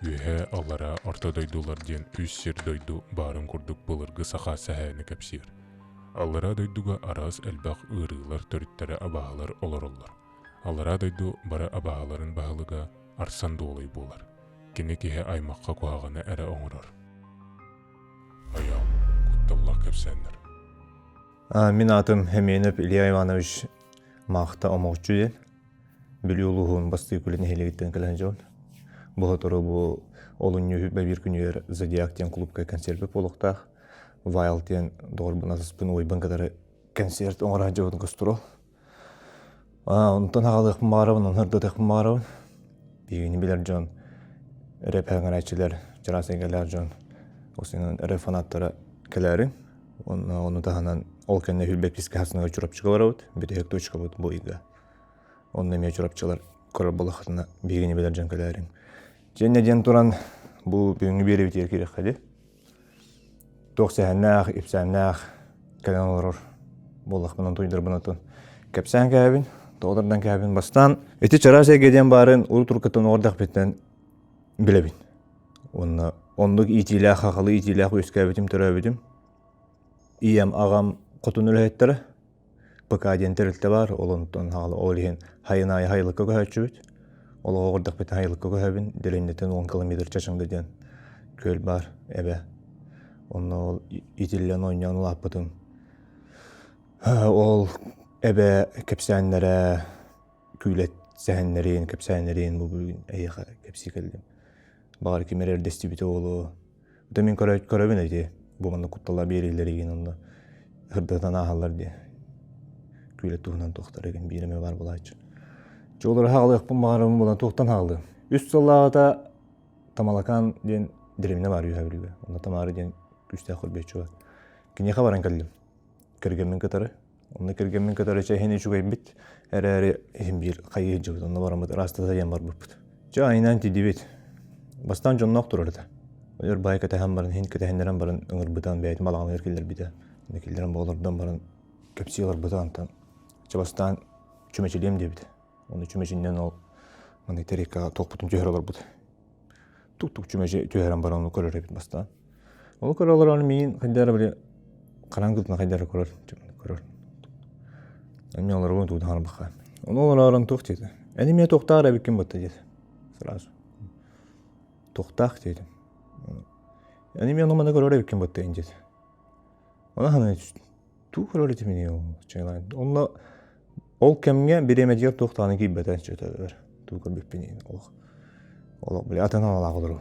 Үөһээ, аллараа, орто дойдулар диэн үс сир-дойду баарын курдук былыргы саха сэһээнэ кэпсиир. Аллараа дойдуга араас элбэх ыарыылар төрүттэрэ абааһылар олороллор. Аллараа дойду бары абааһыларын баһылыга Арсан Дуолай буолар. Кини киһи аймахха куһаҕаны эрэ оҥорор. Айаал, кутталлаах кэпсээннэр. Мин аатым Хэмиэнэп Илья Иванович Маахта Омоҕуччу диэн. Бүлүү улууһун Бастыы Күлэ нэһилиэгиттэн кэлэн дьон. Бу сотору бу олунньу биир күнүгэр Зодиак диэн клубка концерт буолуохтаах. Вайл диэн доҕорбун асыспын уойбун кытары концерт оҥоро сылдьыбытын көстөрө. Онтон аҕалыахпын баҕарабын, онно ырдатыахпын баҕарабын. Биһигини билэр дьон, рэп эҥэрээччилэр, чараас эйгэлээх дьон, осинан рэп фанаттара кэлээриҥ. Уонна ону таһынан ол кэннэ Хүлбэккискэ хасыныга Чурапчыга барабыт, бүтэһик точкабыт бу ыйга. Онно эмиэ Чурапчылар көрөр буоллаххытына биһигини билэр дьон кэлээриҥ. Дьиэннэ диэн туран бу бүгүҥҥү биэрэбитигэр киириэххэ дии. Туох сэһэннээх, ипсээннээх кэлэн олорор буоллахпына туйдарбын отун кэпсээн кээбин, тоҕо кээбин бастаан ити чараас эйгэ диэн баарын урут уруккаттан оҕордахпыттан билэбин. Уонна оннук иитиилээх, хахалы иитиилээх үөскээбитим, төрөөбүтүм. Ийэм, аҕам хотун үлэһиттэрэ. ПК диэн тэрилтэ баар, ол онтон ол иһин хайын аайы хайылыкка көһөөччүбүт. Ол оҕордохпутун хайылыкка көһөбүн, Дэриэбинэттэн 10 километр Чачаҥда диэн күөл баар, эбэ. Онно ол итиллэн оонньоон улааппытым. Ол эбэ кэпсээннэрэ, күүлэт сэһэннэрин, кэпсээннэрин бу бүгүн эйиэхэ кэпсии кэллим. Баҕар ким эрэ эрдэстибитэ буолуо. Это мин көрөбүн эти бу манна куттала биэриилэригин онно ырдатан ааһаллар диye. Күүлэ туһунан туохтар эгин биир эмэ бар булааччы. Чуолары хаалыахпын баҕарабын булан туохтан хаалыам. Үс сыллааҕыта Тамалакаан диэн дэриэбинэ баар үөһэ Бүлүүгэ. Онно Тамара диэн күүстээх көрбүөччү бар. Киниэхэ баран кэллим. Кэргэммин кытары. Онно кэргэммин кытары чэһин үчүгэйбит эрээри иһин биир хайыы сылдьыбыт. Онно бараммыт ыраастата диэн барбыппыт. Чэ айынан тиийдибит. Бастаан дьонноох турар этэ. Өр баай кэтэһэн баран, иһин кэтэһиннэрэн баран ыҥырбытан, бэйэтин балаҕаныгар киллэрбитэ. Онно киллэрэн олордон баран кэпсии олорбута онтон. Чэ бастаан чүмэчилиэм диэбитэ. Ону чүмэчиннэн ол маннык тарелкаҕа туохпутун түһэрэ олорбут. Тук-тук чүмэчи түһэрэн баран ону көрөр эбит бастаан. Ол көрө олорон миин хайдара били хараҥ кытына хайдара көрөр көрөр. Эмне олорбун тугу хаалбакка. Ону олорон туох диэтэ. Эн эмиэ туохтаах эбиккин батта диэтэ. Сразу. Туохтаах диэтим. Эн эмиэ ону маны көрөр эбиккин батта диэтэ. Ону ханан Туу көрөр этим Онно ол кэмҥэ бириэмэтигэр туох даҕаны киирбэтэ чөтөлөр. Туу көрбүппүн олох олох били атын аналаах олору.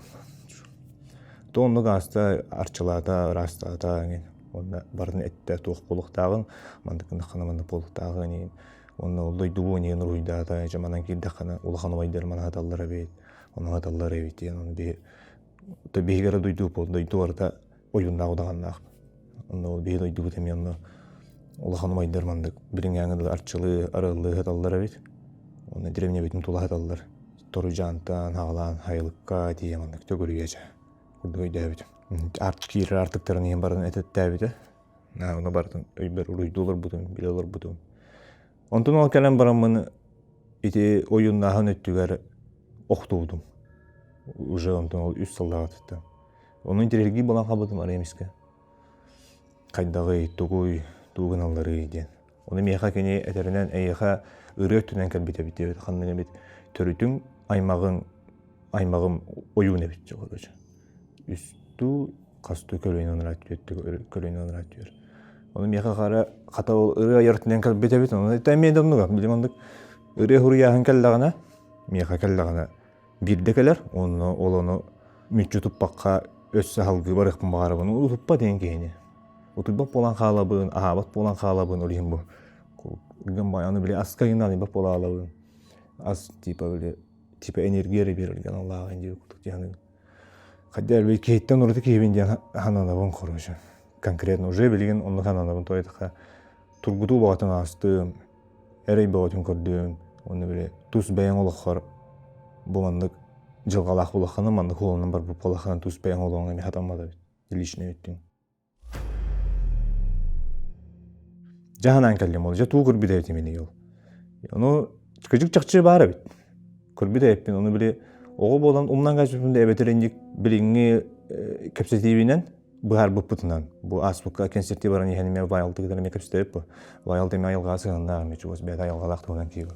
То оннук ааста арчылаата, ыраастаата эҥин. Уонна барытын эттэ туох буолуохтааҕын, маннык гыннаххына маннык буолуохтааҕын иһин. Уонна ол дойдубу иһин уруһуйдаата, дьэ манан киирдэххинэ улахан убайдар манаһаталлар эбит, оноһаталлар эбит диэн ону биһи биһиги эрэ дойду дойду барыта ойууннаах удаҕаннаах. Онно ол биһи дойдубут эмиэ онно улахан умайдар маннык билиҥҥээҥи дылы арчылыы, арыаллыы сыталлар эбит. Онно дэриэбинэбитин тула сыталлар. Торудьаантан хаҕалаан Хайылыкка тиийэ маннык төгүрүйэ чэ курдук өйдөөбүтүм. Арт киирэр артыктарын иһин барытын этэттээбитэ. Ону барытын өйбөр уруйдуу олорбутум, билэ олорбутум. Онтон ол кэлэн бараммын ити ойууннааһын өттүгэр охтубутум. Уже онтон ол үс сыллааҕытыттан. Ону интэриэһиргии буолан хаалбытым арай эмискэ. Хайдаҕый, тугуй, тугу гыналларый диэн. Ону миэхэ кини этэринэн эйиэхэ ырыа өттүнэн кэлбит эбит диэбит. Ханнык эбит төрүтүҥ, аймаҕыҥ, аймаҕым ойуун эбит короче. Үстүү, хастыы көлүөнэ анараа көлүөнэ анараа түөр. Ону миэхэ хара хата ол ырыа айар өттүнэн кэлбит эбит. Ону эмиэ да оннуга. Билим оннук ырыа суруйааһын кэллэҕинэ, миэхэ кэллэҕинэ биирдэ кэлэр уонна ол ону мүччү туппакка өссө салгыы барыахпын баҕарабын утуппат диэн киһини утуйбат буолан хаалабын аһаабат буолан хаалабын ол иһин бу аны били аска иҥин буолаалабын ас типа били типа энергия эрэ биэрэргэ аналлааҕын диэбит курдук дии Хотя били киһиттэн ураты киһибин диэн сананабын короче конкретно уже билигин оннук сананабын то этаха тургутуу баҕатын аастым эрэй бөҕөтүн көрдүм уонна били тус бэйэҥ олоххор бу маннык дьылҕалаах буоллаххына маннык уолунан барбыт буоллаххына тус бэйэҥ олоҕуҥ эмиэ хатаммат эбит личный өттүҥ дьаһанан кэллим ол дьэ туу көрбүт эбитим ини ол ону кырдьык чахчы баар эбит көрбүт эбиппин ону били. Оҕо буолан умнан кээспиппин да эбэтэр инник билиҥҥи кэпсэтиибинэн быһаарбыппытынан бу ааспыкка кэнсиэртии баран иһэн эмиэ Вайлды эмиэ кэпсэтээбит бу. Вайлд эмиэ айылҕаҕа сыһыаннаах эмиэ чугас бэйэтэ айылҕалаах туһунан киһи.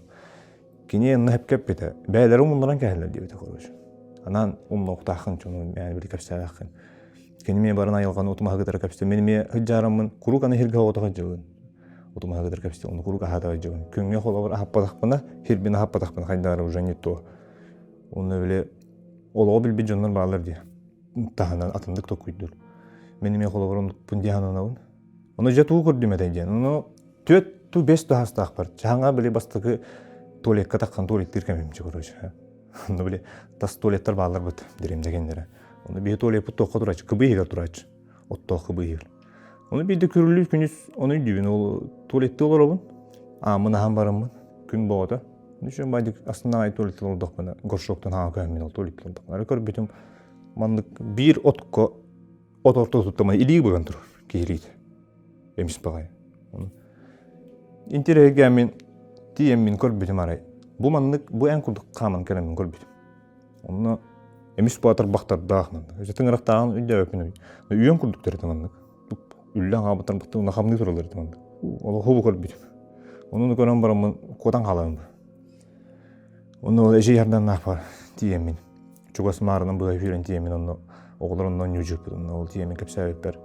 Кини онно сөпкө эппитэ. Бэйэлэрэ умуннаран кэһэллэр диэбитэ короче. Анаан умнуохтааххын чону мээнэ били кэпсээбэххин. Кини эмиэ баран айылҕаны утумаһы кытары кэпсэтэ. Мин эмиэ сылдьаараммын куруук аны сиргэ оҕото сылдьабын. Утумаһы кытары кэпсэтэ, ону куруук аһата сылдьабын. Күҥҥэ холобур аһаппатахпына, сирбин аһаппатахпына хайдах эрэ уже не то. Онно били олоҕу билбит дьоннор бааллар дии. Таһынан атыннык токуйдуур. Мин эмиэ холобур оннукпун дии сананабын. Ону дьэ тугу көрдүм этэй диэн. Ону түөрт ту бес туһастаахпар. Чаһаҥа били бастакы туалекка таххан туалеттыыр кэмим короче. Онно били тас туалеттар баалларбыт диримдэгеннere. Ону биһи туалеппут туохха турааччы, кыбыы иһигэр турааччы. Оттоох кыбыы иһигэр. Ону биирдэ күрүлүү күнүс ону өйдүүбүн. Ол туалетты олоробун. Ааммын аһан бараммын. Күн боҕото. Нүчүн байдык астына аҕай туалетте олордохпуна горшоктан хаҥа көһөммүн ол туалетте олордохпуна. Көрбүтүм маннык биир отко от орто туттамай илии быган турар киһилиит эмис баҕайы интэриэһиргээммин тиийэммин көрбүтүм арай бу маннык бу эн курдук хааман кэлэммин көрбүтүм онно эмис баатар бахтардаах маннык өсө тыҥырахтааҕын өйдөөбөппүн үйэн курдуктар этэ маннык үллэн хаалбыттар бахтар хамныы тураллар этэ маннык олоху бу көрбүтүм ону көрөн бараммын куотан хаалабын Онно ол эдьиий Арданнаахпар тиийэммин, чугас маарынан быһа сүүрэн тиийэммин онно оҕолор онно оонньуу онно ол тиийэммин кэпсээбиппэр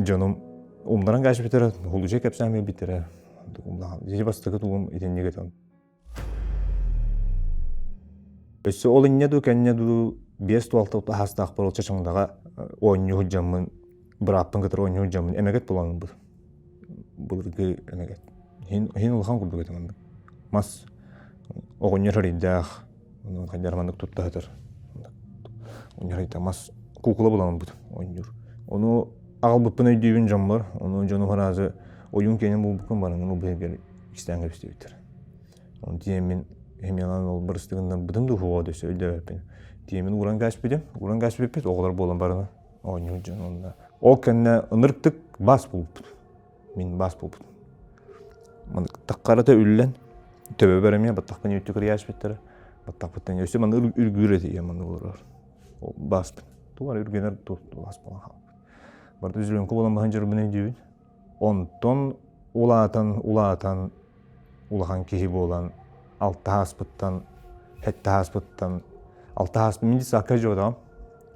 дьонум умнаран кээспиттэрэ, хулуча кэпсээн биэрбиттэрэ. Ити бастакы тугум итинник этэ. Өссө ол инньэ дуу кэннэ дуу 5-6 аһастаахпар ол чачаҥдаҕа оонньуу сылдьаммын бырааппын кытары оонньуу сылдьаммын эмэгэт булан ылбыт. Былыргы эмэгэт. Иһин улахан курдук этэ маннык. Мас оҕонньор арыйдаах, хайдах маннык тутта сытар. Оҕонньор арыйдаах мас куукула булан ылбыт оонньуур. Ону аҕалбыппын өйдүүбүн дьоммор, ону дьону араазы ойуун киэнин булбуккун баран ону быһыгар икстээн кэбистибиттэр. Оны тиэммин химиялаан ол барыстыгыннарбытым да уһуоҕа өссө өйдөөбөппүн. Тиэмин ууран кээспитим, ууран кээспиппит оҕолор буолан баран оонньуур дьон онно. Ол кэннэ ынырыктык бас булбут. Мин бас булбут. Таххарата үллэн, төбөбөр эмиэ баттахпын үүттү кырыйаачпыттара. Баттахпыттан өссө манна үргүүр этэ ийэм манна олорор. Ол бааспын. Тугар үргэнэр бас буолан хаалбыт. Барыта зеленка буолан баһан дьарбын өйдүүбүн. Онтон улаатан, улаатан улахан киһи буолан алта ааспыттан, сэттэ ааспыттан, алта ааспыт мин саакка дьуотаҕым.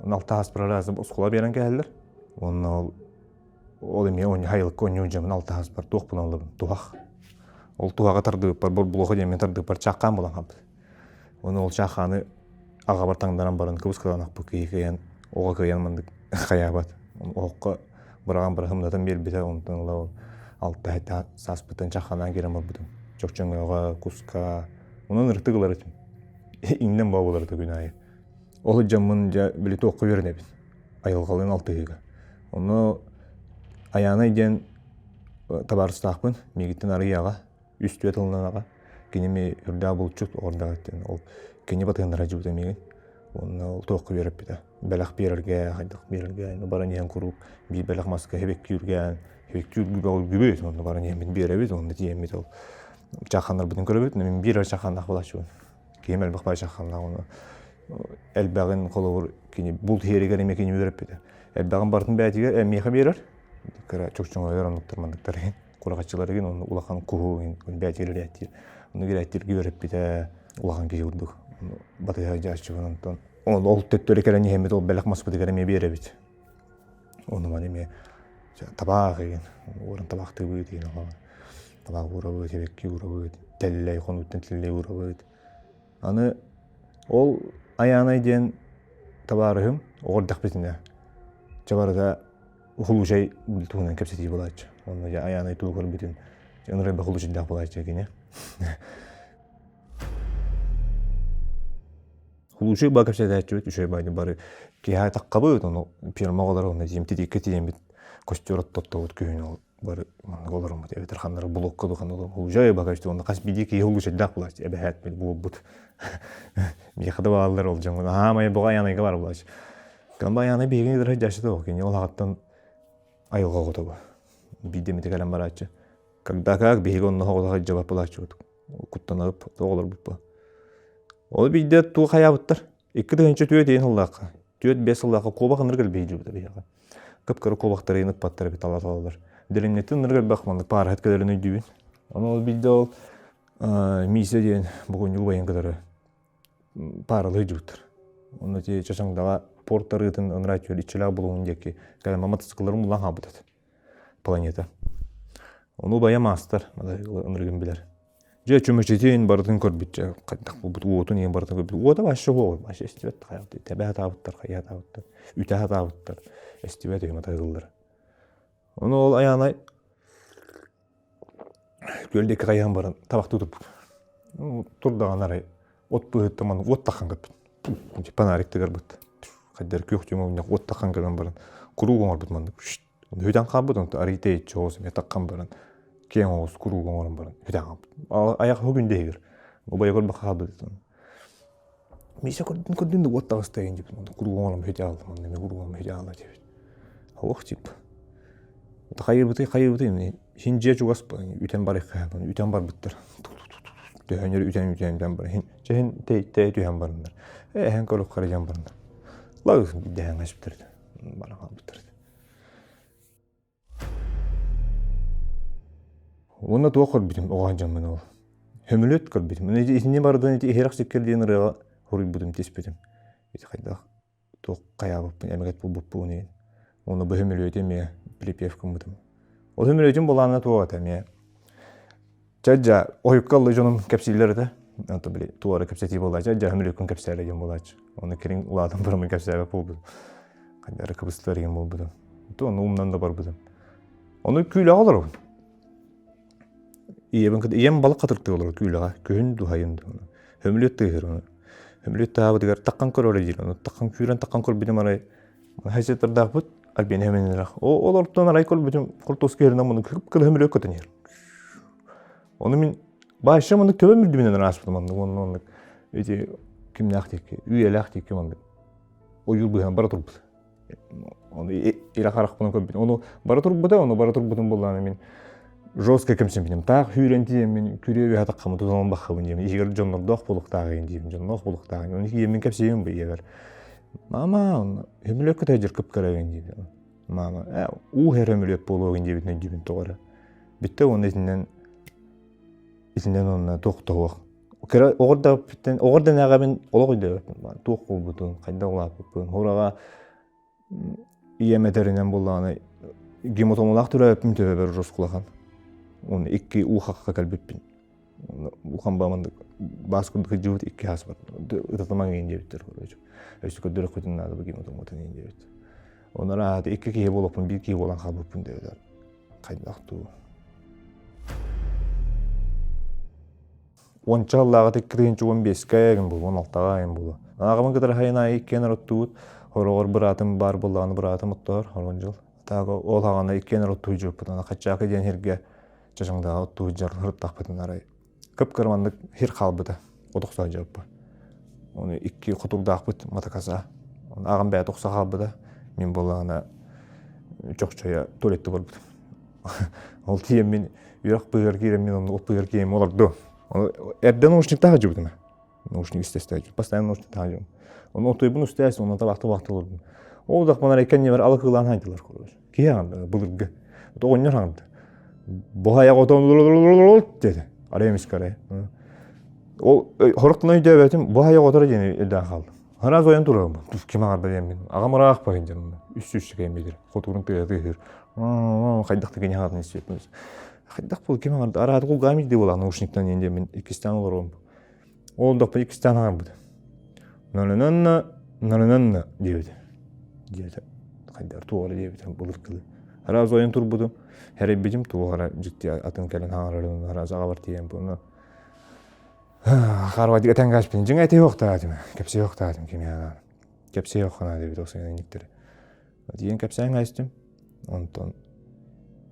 Оны алта ааспыр араас оскуола биэрэн кэһэллэр. Уонна ол ол эмиэ оонньуу хайылыкка оонньуу дьомун алта ааспар туох буолан ыллыбын туһах. Ол туһаҕа тардыбыппар борбулуоха диэммин тардыбыппар чааххаан буолан хаалбыт. Ону ол чаахааны аҕабар таҥнаран баран кыбыс-кылаанахпыт киһи кыайан оҕо кыайан маннык хайаабат. Оһоххо быраҕан быраһымнатан биэрбитэ онтон ыла ол алта сааспыттан чахханаан киирэн барбытым. Чохчоҥҥоҕо, куска онон ырытык ылар этим. Иҥнэн баа буолар күн аайы. Ол дьоммун дьэ били туохха үөрэнэбин. Айылҕалыын алтыһыыга. Ону Айаанай диэн табаарыстаахпын. Миигиттэн арыый аҕа. Үс түө тылынан аҕа. Кини ми үрдээх булчут оҕордаах диэн ол кини батыһыннара дьыбыта миигин. Уонна ол туохха үөрэппитэ. Бэлэх биэрэргэ, хайдах биэрэргэ, баран иһэн куруук биир бэлэх маска хэбэктүүргээн, хэбэктүүр үргүбүт, онно баран иһэммит биэрэбит, онно тиийэммит ол чахханнарбытын көрөбүт, мин биир эрэ чахханнаах буолааччыбын. Киһим элбэх баай чахханнаах ону элбэҕин холобур кини булт иһэригэр эмиэ кини үөрэппитэ. Элбэҕин барытын бэйэтигэр миэхэ биэрэр. Кыра чохчоҥойор оннуктар манныктар иһин курахаччылар игин онну улахан куһу игин бэйэтигэр ирээттиир. Ону ирээттииргэ үөрэппитэ улахан киһи курдук. Батыһа дьааччыбын онтон ол ол төттөрү кэлэн иһэммит ол бэлэх маспытыгар эмиэ биэрэбит. Ону маны эмиэ табаах игин уоран табаахтыыбыт игин табаах уурабыт, эбэкки уурабыт, тэллэй хонууттан тэллэй уурабыт. Аны ол Айаанай диэн табаарыһым оҕо эрдэхпитинэ чэ барыта хулуучай туһунан кэпсэтии буолааччы. Онно дьэ Айаанай тугу көрбүтүн ынырайба хулуучайдаах буолааччы кини. Хулуучай баа кэпсэтээччибит үчүгэй баайны бары киэһэ таххабыт, ону ферма оҕолоро онно тиийэн титииккэ тиийэммит костер оттоттобут күһүн ол бары маннык олороммут эбэтэр ханнары блокка духан олором хулуучай баа кэпсэтии онно хас биирдии киһи хулуучайдаах буолааччы эбэһээт мин буолбут миэхэ да бааллар ол дьоҥҥун аһаамай боҕо Айаанайга бар буолааччы Кamba Айаанай биһигини ыдырай дьааччыта ол кини ол аҕаттан айылҕа оҕото бу биирдэ эмитэ кэлэн барааччы когда как биһиги онно оҕолор сылдьыбат буолааччыбыт куттанабыт оҕолорбут бу ол биирдэ туох хайаабыттар. 2004 иһин ыллаахха, 4-5 сыллаахха куобах ынырык элбэһии дьыбыта биһиэхэ. Кып-кыра куобахтары иһин ыппаттар эбит талаталалар. Дэриэбинэттэн ынырык элбэх маннык паараһыт кэлэрин өйдүүбүн. Ону ол биирдэ ол Миисэ диэн бокуонньугу байан кытары пааралыы дьыбыттар. Онно ити Чачаҥдаҕа порт арыытын ыныраа түөл иччилээх булуҥун диэки кэлэн матасыкылларын булан хаалбыт этэ. Планета. Ону убайа маастар ынырыгын билэр. Дьэ чүмэчитин барытын көрбүт дьэ хайдах буолбут уотун иһин барытын көрбүт. Уота вообще суох вообще эстибэт тэбэ сатаабыттар хайа сатаабыттар үтэ сатаабыттар эстибэт үһү матайыллар. Ону ол айаанай күөл диэки хайыһан баран табахтыы турбут. Турдаҕына арай от быыһыттан маннык уот таххан көппүт. Фонарик тыгарбыт. Хайдары күөх түмэ уот таххан кэлэн баран куруук оҥорбут маннык Бүтэн хаалбыт, онтон арыый тэйиччи оҕус эмиэ таххан баран, киэҥ оҕус куруук оҥорон баран бүтэн хаалбыт. Айах күн иһигэр убайа көрбөх хаалбыт. Миисэ көрдүн көрдүн да уот таҕыста диэн диэбит. Онтон куруук оҥорон бүтэ хаалла, манна эмиэ куруук оҥорон бүтэ хаалла диэбит. Ох тип. Хайыыбытый хайыыбытый син дьиэ чугас үтэн барыахха үтэн барбыттар. Төһөнөр үтэн үтэн үтэн баран хин чэһин тэй тэй түһэн бараннар. Эһэн көрүк харыйан бараннар. Лагыс дэһэн хаспыттар. Баран хаалбыттар. Уонна туох көрбүтүм оҕо дьоммун ол. Хөмүлүөт көрбүтүм. Итини барытын ити иһирэх сиккэр диэн ырыаҕа хоруйбутум тиспитим. Ити хайдах туох хайаабыппын эмэгэт булбуппун иһин. Уонна бу хөмүлүөтү эмиэ припев гыммытым. Ол хөмүлүөтүм былаана туох этэ эмиэ Чэ-дьэ, ойукка ыллы дьонум кэпсииллэр этэ. Онто били туора кэпсэтии буолааччы, дьэ хөмүлүөккүн кэпсээлэ диэн буолааччы. Ону кириҥ улаатан бараммын кэпсээбэт буолбутум. Хайда эрэ кыбыстар диэн буолбутум. То ону умнан да барбытым. Ону күүлэҕэ олоробун. Ийэбин кытта ийэм балык хатыртыы олорор күүлэҕэ. Күһүн дуһайын дуһуна. Хөмүлүөт тыаһыыр ону. Хөмүлүөт таабытыгар таххан көрөр диир. Ону таххан күүрэн таххан көрбүтүм арай хайсыттардаахпыт Альбина Хөмүнэрэх. Ол ортон арай көрбүтүм хортуоска иһэринэн муну кып-кыра хөмүлүөт көтөн иһэр. Ону мин баайша маннык төбөм үрдүбүнэн ааспытым маннык уонна маннык ити кимнээх диэки үйэлээх диэки маннык ойуур быһан бара турбут. Ону илэ харахпынан көрбүтүм. Ону бара турбута, ону бара турбутум буоллаҕына мин жестко кэмсиммитим. Таах сүүрэн тиийэммин күрүө үөһэ таххаммын тутан баххабын диэмин иһигэр дьоннордоох буолуохтааҕын диибин, дьонноох буолуохтааҕын. Ону ийэммин кэпсиэм бу ийэбэр. Мама, өмүлүөккэ тайдьыр кып-кыра диибин. Мама, ээ, уу иһэр өмүлүөк буолуоҕун диэбитин өйдүүбүн тоҕо эрэ. Бүттэ уонна итинэн итинэн уонна туох да Кыра оҕор да оҕор да нээҕэбин олох өйдөөбөппүн. Туох буолбутун, хайдах улааппыппын. Хураҕа ийэм этэринэн буоллаҕына гематомалаах төрөөбүппүн төбөбөр роскулахан. Уонна икки уу хахха кэлбиппин. Улахан баамандык баас курдук сылдьыбыт икки хас бар. Ытатымаҥ иин диэбиттэр короче. Өссө көрдөрөххүтүн наада бу гематоматын иин диэбит. Онон аата икки киһи буолуохпун, биир киһи буолан хаалбыппын диэбитэр. Хайдах дуу. Уонча сыллааҕыта 2015-кэ эгин буолуо, 16-ҕа эгин буолуо. Ааҕабын кытары хайын аайы иккиэн ороттубут. Хороҕор быраатым баар буоллаҕына быраатым оттоор, хорон дьыл. Так ол хаҕана иккиэн ороттуу дьылпыт. Ана Хаччаакы диэн сиргэ Чачаҥдаҕа оттуу сылдьар ырыттахпытын арай кып-кыра маннык сир хаалбыта. Отохсоо дьылпа. Ону икки хотурдаахпыт матакаса. Ону аҕам бэйэтэ охсо хаалбыта. Мин буоллаҕына чохчойо туалетта барбытым. Ол тиийэн мин үөрэх быыһыгар киирэн мин онно от быыһыгар киирэн олордум. Эрдэ наушниктаах сылдьыбытым. Наушник истэ Постоянно наушниктаах сылдьыбытым. Ону отуйбун устээс, онно табахта табахта олордум. Ол дахманар эккеннебер ала кыылаан хайдылар короче. Киһи аҕырда былыргы. Оҕонньор аҕырда. Бу айах отон деді. Арай эмискэ арай. Ол хорохтон өйдөөбөтүм, бу айах отор диэн өйдөөн хаалдым. Хараас ойон турарым. Ким аҕарда диэммин. Аҕам ыраах баһын диэн. Үс үс кэм билир. Хотуурун тыа тыаһыыр. Хайдах да кини хаатын истиэппин. Хайдах бу ким аҕарда? Арааты кулгаам илдии буолаа наушниктан диэн диэммин иккистээн олоруом. Ол доппо иккистээн аҕарбыт. Нанананна, нанананна диэбит. Диэтэ. Хайдар туох эрэ диэбит былыргылыы. Араас ойон турбутум. Хэрэйбитим туох эрэ дьикти атын кэлэн хаҥарарын араас аҕабар тиийэн буну Харвадик этэн кааспын. Дьиҥ этиһи охтаатым. Кэпсиэ охтаатым кимиэхэ. Кэпсиэ оххана диэбит охсуйан Тиийэн кэпсээн кээстим. Онтон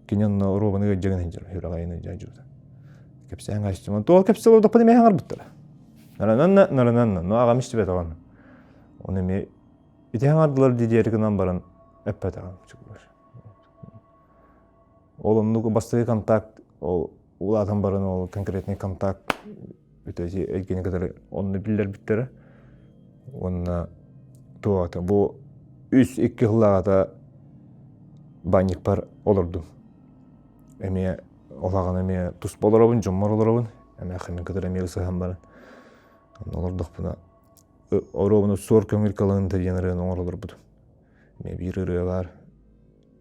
кини онно оруобаны ыалдьагын сылдьар, сүрэҕэйин ыалдьа дьута. Кэпсээн кээстим. Онтон ол кэпсэл олордохпун эмиэ хаҥарбыттара. Нарананна, нарананна. Но аҕам истибэтэҕин. Оны. Ону эмиэ ити хаҥардылар дии диэри гынан баран эппэтэҕим. Ол оннук бастакы контакт ол улаатан баран ол конкретный контакт эйгэни кытары онно биллэрбиттэрэ. Уонна туоҕата бу үс-икки сыллааҕыта баанньыкпар олордум. Эмиэ олаҕын эмиэ туспа олоробун, дьоммор олоробун. Эмээххимин кытары эмиэ ысыһан баран. Онно олордохпуна оруобуна суор көҥүл кыланыта диэн ырыаны оҥоро олорбутум. Эмиэ биир ырыа баар.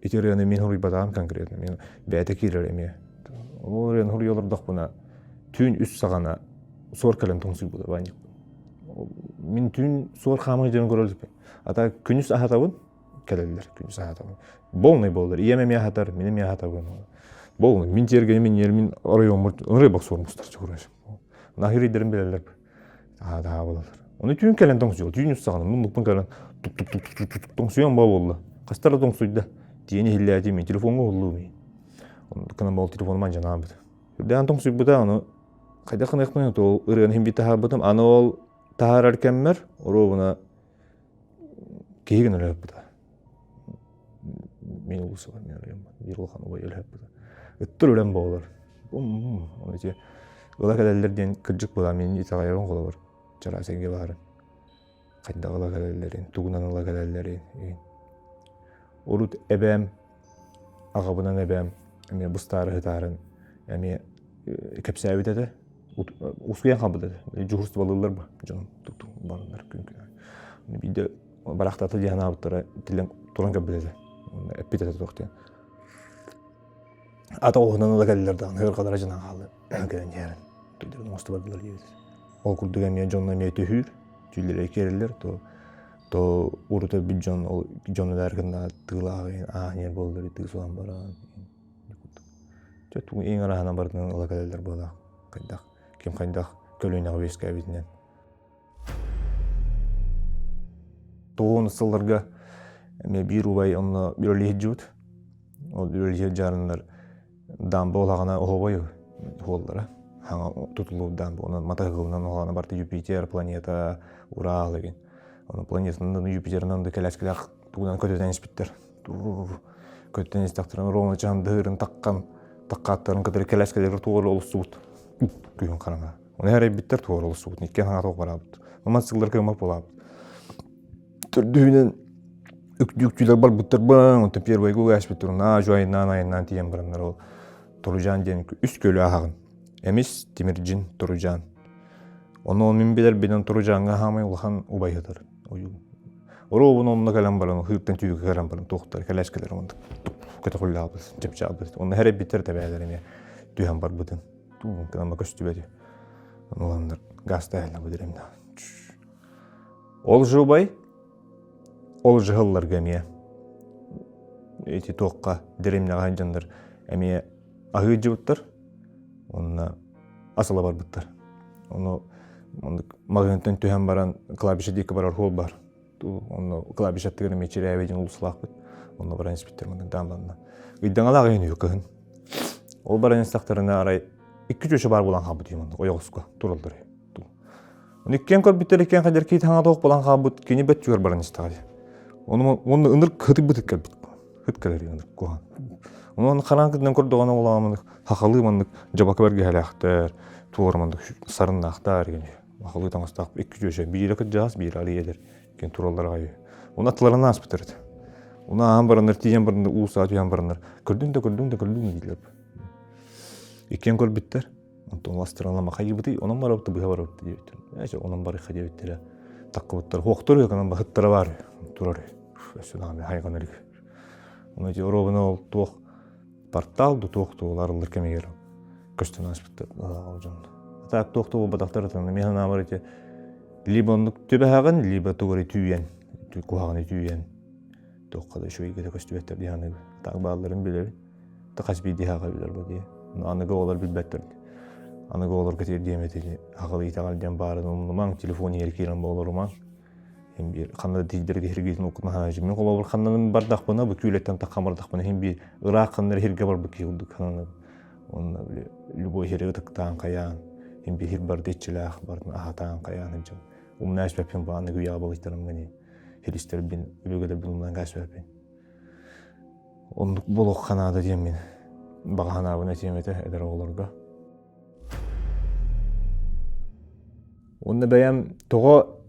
Ити ырыаны мин суруйбатаҕым конкретно. Мин бэйэтэ киирэр эмиэ. Ол ырыаны суруйа олордохпуна түүн үс саҕана суор кэлэн тоҥсуйбута баанньык. Мин түүн суор хаамыы дьон көрө иликпин. Ата күнүс аһатабын, кэлэллэр күнүс аһатабын. Полный буоллар. Ийэм эмиэ аһатар, мин эмиэ аһатабын. Полный. Мин тиэргэним, мин мин оройуоммут ырыа боксуор мустар чугурар. Наһыр билэллэр. Аһаа буолаллар. Ону түүн кэлэн тоҥсуйуо. Түүн үс саҕана муннукпун кэлэн тук-тук-тук-тук тоҥсуйан баа буолла. Хастар да тоҥсуйда. Тиийэн иһиллээтим мин телефоҥҥа уһуллуу мин. Оннукканан бол телефонум алдьанаабыт. Үрдээн тоҥсуйбута ону хайдах гыныахпын то ырыаны иһин биир таһаарбытым. Аны ол таһаарар кэммэр оруобуна киһи гына өлөппүтэ. Мин улуусубар мин оройуоммар биир улахан убай өлөппүтэ. Ыттар өлөн буолар. Ону ити ыла кэлэллэр диэн кырдьык буолаа мин итэҕэйэбин холобур чараас эйгэ баарын. Хайдах ыла кэлэллэрин, тугунан ыла кэлэллэрин. Урут эбээм, аҕабынан эбээм эмиэ быстаары сытаарын эмиэ кэпсээбит этэ. Усуйан хаалбыт этэ. Дьуһурстволыыллар ба дьонум тук бараннар күн күн. Биирдэ барахтата диэн аабыттара тилэн туран кэлбит этэ. Эппит этэ туох диэн. Ата оһунан ыла кэллилэр даҕаны ыарҕалара дьанан хаалла кэлэн иһэрин. Туйдарын оҥосто бардылар диэбит. Ол курдук эмиэ дьонно эмиэ түһүүр, түүллэрэ киирэллэр, то то урут өлбүт дьон ол дьонугар гына тыылаах аанньа буоллар тыы суон баран Чэ тугу ең араһынан барытынан ыла кэлэллэр буолаах хайдах ким хайдах көлүөнэҕэ үөскээбитинэн Тоҕуон сылларга эмиэ биир убай онно үлэлии сылдьыбыт. Ол үлэлии сылдьарыннар дамба улаҕана оһобой уоллара. Хаҥа тутуллубут дамба. Онон матаһыгылынан улаҕана барыта Юпитер планета, Урал деген. Онон планетанан Юпитерынан да кэлээскилээх тугунан көтүтэн испиттэр. Көтүтэн истэхтэрин ровно чаһын таххан таккааттарын кытары кэлээскилэр туора олустубут. Күһүн хараҥа. Оны эрэйбиттэр туора олустубут. Иккиэн хаҥа тоқ бараабыт. Маман сыллар кыаммат буолаабыт. Төрдүһүнэн үктүүктүүлэр барбыттар баан, онтон первойга угаспыттар, наа жуайнаан айаннаан тиийэн бараннар ол Торужаан диэн үс көлө аһаҕын. Эмис, Тимирдьин, Торужаан. Ону мин билэрбинэн Торужааҥҥа хаамай улахан убай сытар. Оруобун онно кэлэн баран, хыыртан түйүккэ кэлэн баран туохтар кэлээскэлэр онно көтөхүллэҕибит, чэпчээбит. Онно хэрэйбиттэр тэбээлэр эмиэ түһэн барбытын. Тугун көстүбэт. Уланнар газ тайалла бу Ол жубай, ол жыһылларга эмиэ ити туохха дэриэбинэҕэ дьоннор эмиэ аһыы дьыбыттар уонна ас ыла барбыттар. Ону маҕаһыынтан түһэн баран кладбище диэки барар суол баар. Онно кладбище аттыгар эмиэ Чирээбэ диэн улуустаахпыт. Онно баран испиттэр маннык даамбанна. Ыйдаҥалаах иһин үһү кыһын. Ол баран истэхтэринэ арай икки чүөчэ баар буолан хаалбыт үһү маннык ойоҕоско тураллар үһү. Ону иккиэн көрбүттэр иккиэн хайдар киит хаҥа тоох буолан хаалбыт кини бөччүгэр баран истэҕэ. Ону уонна ынырык хытыйбыт ыт кэлбит. Ыт кэлэр ынырык куһаҕан. Ону хараан кытынан көрдөҕүнэ улааммыт хахалыы маннык дьабака бэргэһэлээхтэр, туора маннык сарыннаахтар диэн хахалыы таҥастаах икки чүөчэ биирэ кырдьаҕас, биирэ арыйа эдэр кин тураллар аҕай. Ону аттыларынан ааспыттар этэ. Ону ааһан бараннар, тиийэн бараннар, уу саа түһэн бараннар, көрдүн да көрдүн да көрдүн дииллэр. Иккиэн көрбүттэр. Онтон уластыралама хайыбытый, онон барабыт быһа барабыт диэбиттэр. Эчэ онон барыха диэбиттэрэ. Таккыбыттар, хуохтар үһү баһыттара бар турар өссө даҕаны хайҕанар үһү. Ону ити оруобуна ол туох портал да туох туолар ыллар кэмигэр көстөн ааспыттар ол дьон. Так туох да буолбатахтар ытан мин санаабар ити либо оннук түбэһэҕин, либо тугу эрэ түүйэн, куһаҕаны түүйэн туохха да үчүгэйгэ да көстүбэттэр дии саныыбын. Так баалларын билэбин. Хас биирдии хаҕа билэр бу дии. Аныгы оҕолор билбэттэр. Аныгы оҕолорго тиэрдиэм этини аҕал итэҕэл диэн баарын умнумаҥ, телефон иһэр киирэн буоларумаҥ. Иһин биир ханна да тиийдэргэ иһиргиитин уккутун Мин холобур ханнанан бардахпына, бу күүлэттэн таххан бардахпына иһин биир ыраах ханна иһиргэ барбыт киһи курдук сананабын. Онно били любой иһири ытыктаан хайаан, иһин биир барыта иччилээх барытын аһатаан хайаан сылдьабын. Умна эспэппин бу аныгы үйэҕэ балыйтарым гани хиристэрбин, өбүгэлэрбин умнан кээспэппин. Оннук буолуохха наада диэммин баҕа санаабын этиэм этэ эдэр оҕолорго. Уонна бэйэм тоҕо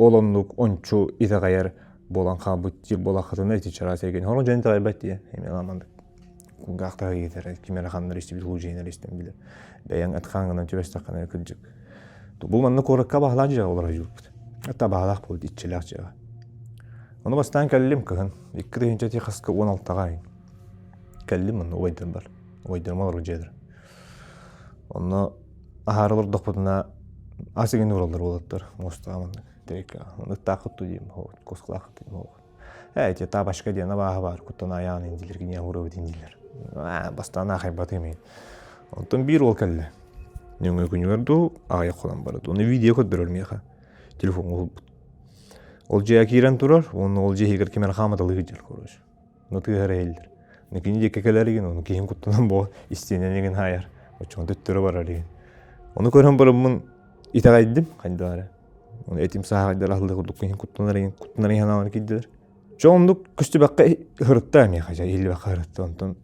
Ол оннук ончу итэҕэйэр буолан хаалбыт диир буолаххытына ити чараас эйгэни Хоро дьон итэҕэйбэт диye. Эмиэ маннык кулгаахтаах иитэр ким эрэ ханнар истибит улуу истэн билэр. Бэйэҥ атхааҥҥынан түбэстэххинэ кырдьык. Бу манна куоракка баһылаах дьиэҕэ олорор дьуурбут. Хата баһылаах буолбут иччилээх дьиэҕэ. Ону бастаан кэллим кыһын. 2 тыһыынча хаска 16-ҕа айын. Кэллим манна убайдарбар. Убайдарым олорор дьиэлэр. Онно аһаары олордохпутуна ас игин уураллар уолаттар муостаҕа маннык тирекка ыттааххыт дуу диим кускалааххыт диим ээ ити табачка диэн абааһы баар куттан айаан индилэр киниэхэ уурабыт индилэр бастаан аахайбатым иһин онтон биир уол кэллэ нөҥүө күнүгэр дуу аҕыйах хонон барда ону видео көрдөрөр миэхэ телефоҥҥа уһулбут ол дьиэҕэ киирэн турар уонна ол дьиэ иһигэр ким эрэ хаамыталыы сылдьар короче Ну тыаһар иһиллэр. Ну кини диэки кэлэр игин, ону киһим куттанан бо истиэнэн игин хаайар. Оччоҕо төттөрү барар игин. Ону көрөн бараммын итэҕэйдим хайдах эрэ. Ону этим сааһайдар аһыллыы курдук киһим куттанар игин, куттанар игин санаабар киирдилэр. Чэ оннук көстүбэккэ ыһырытта миэхэ дьэ иһиллибэккэ ыһырытта. Онтон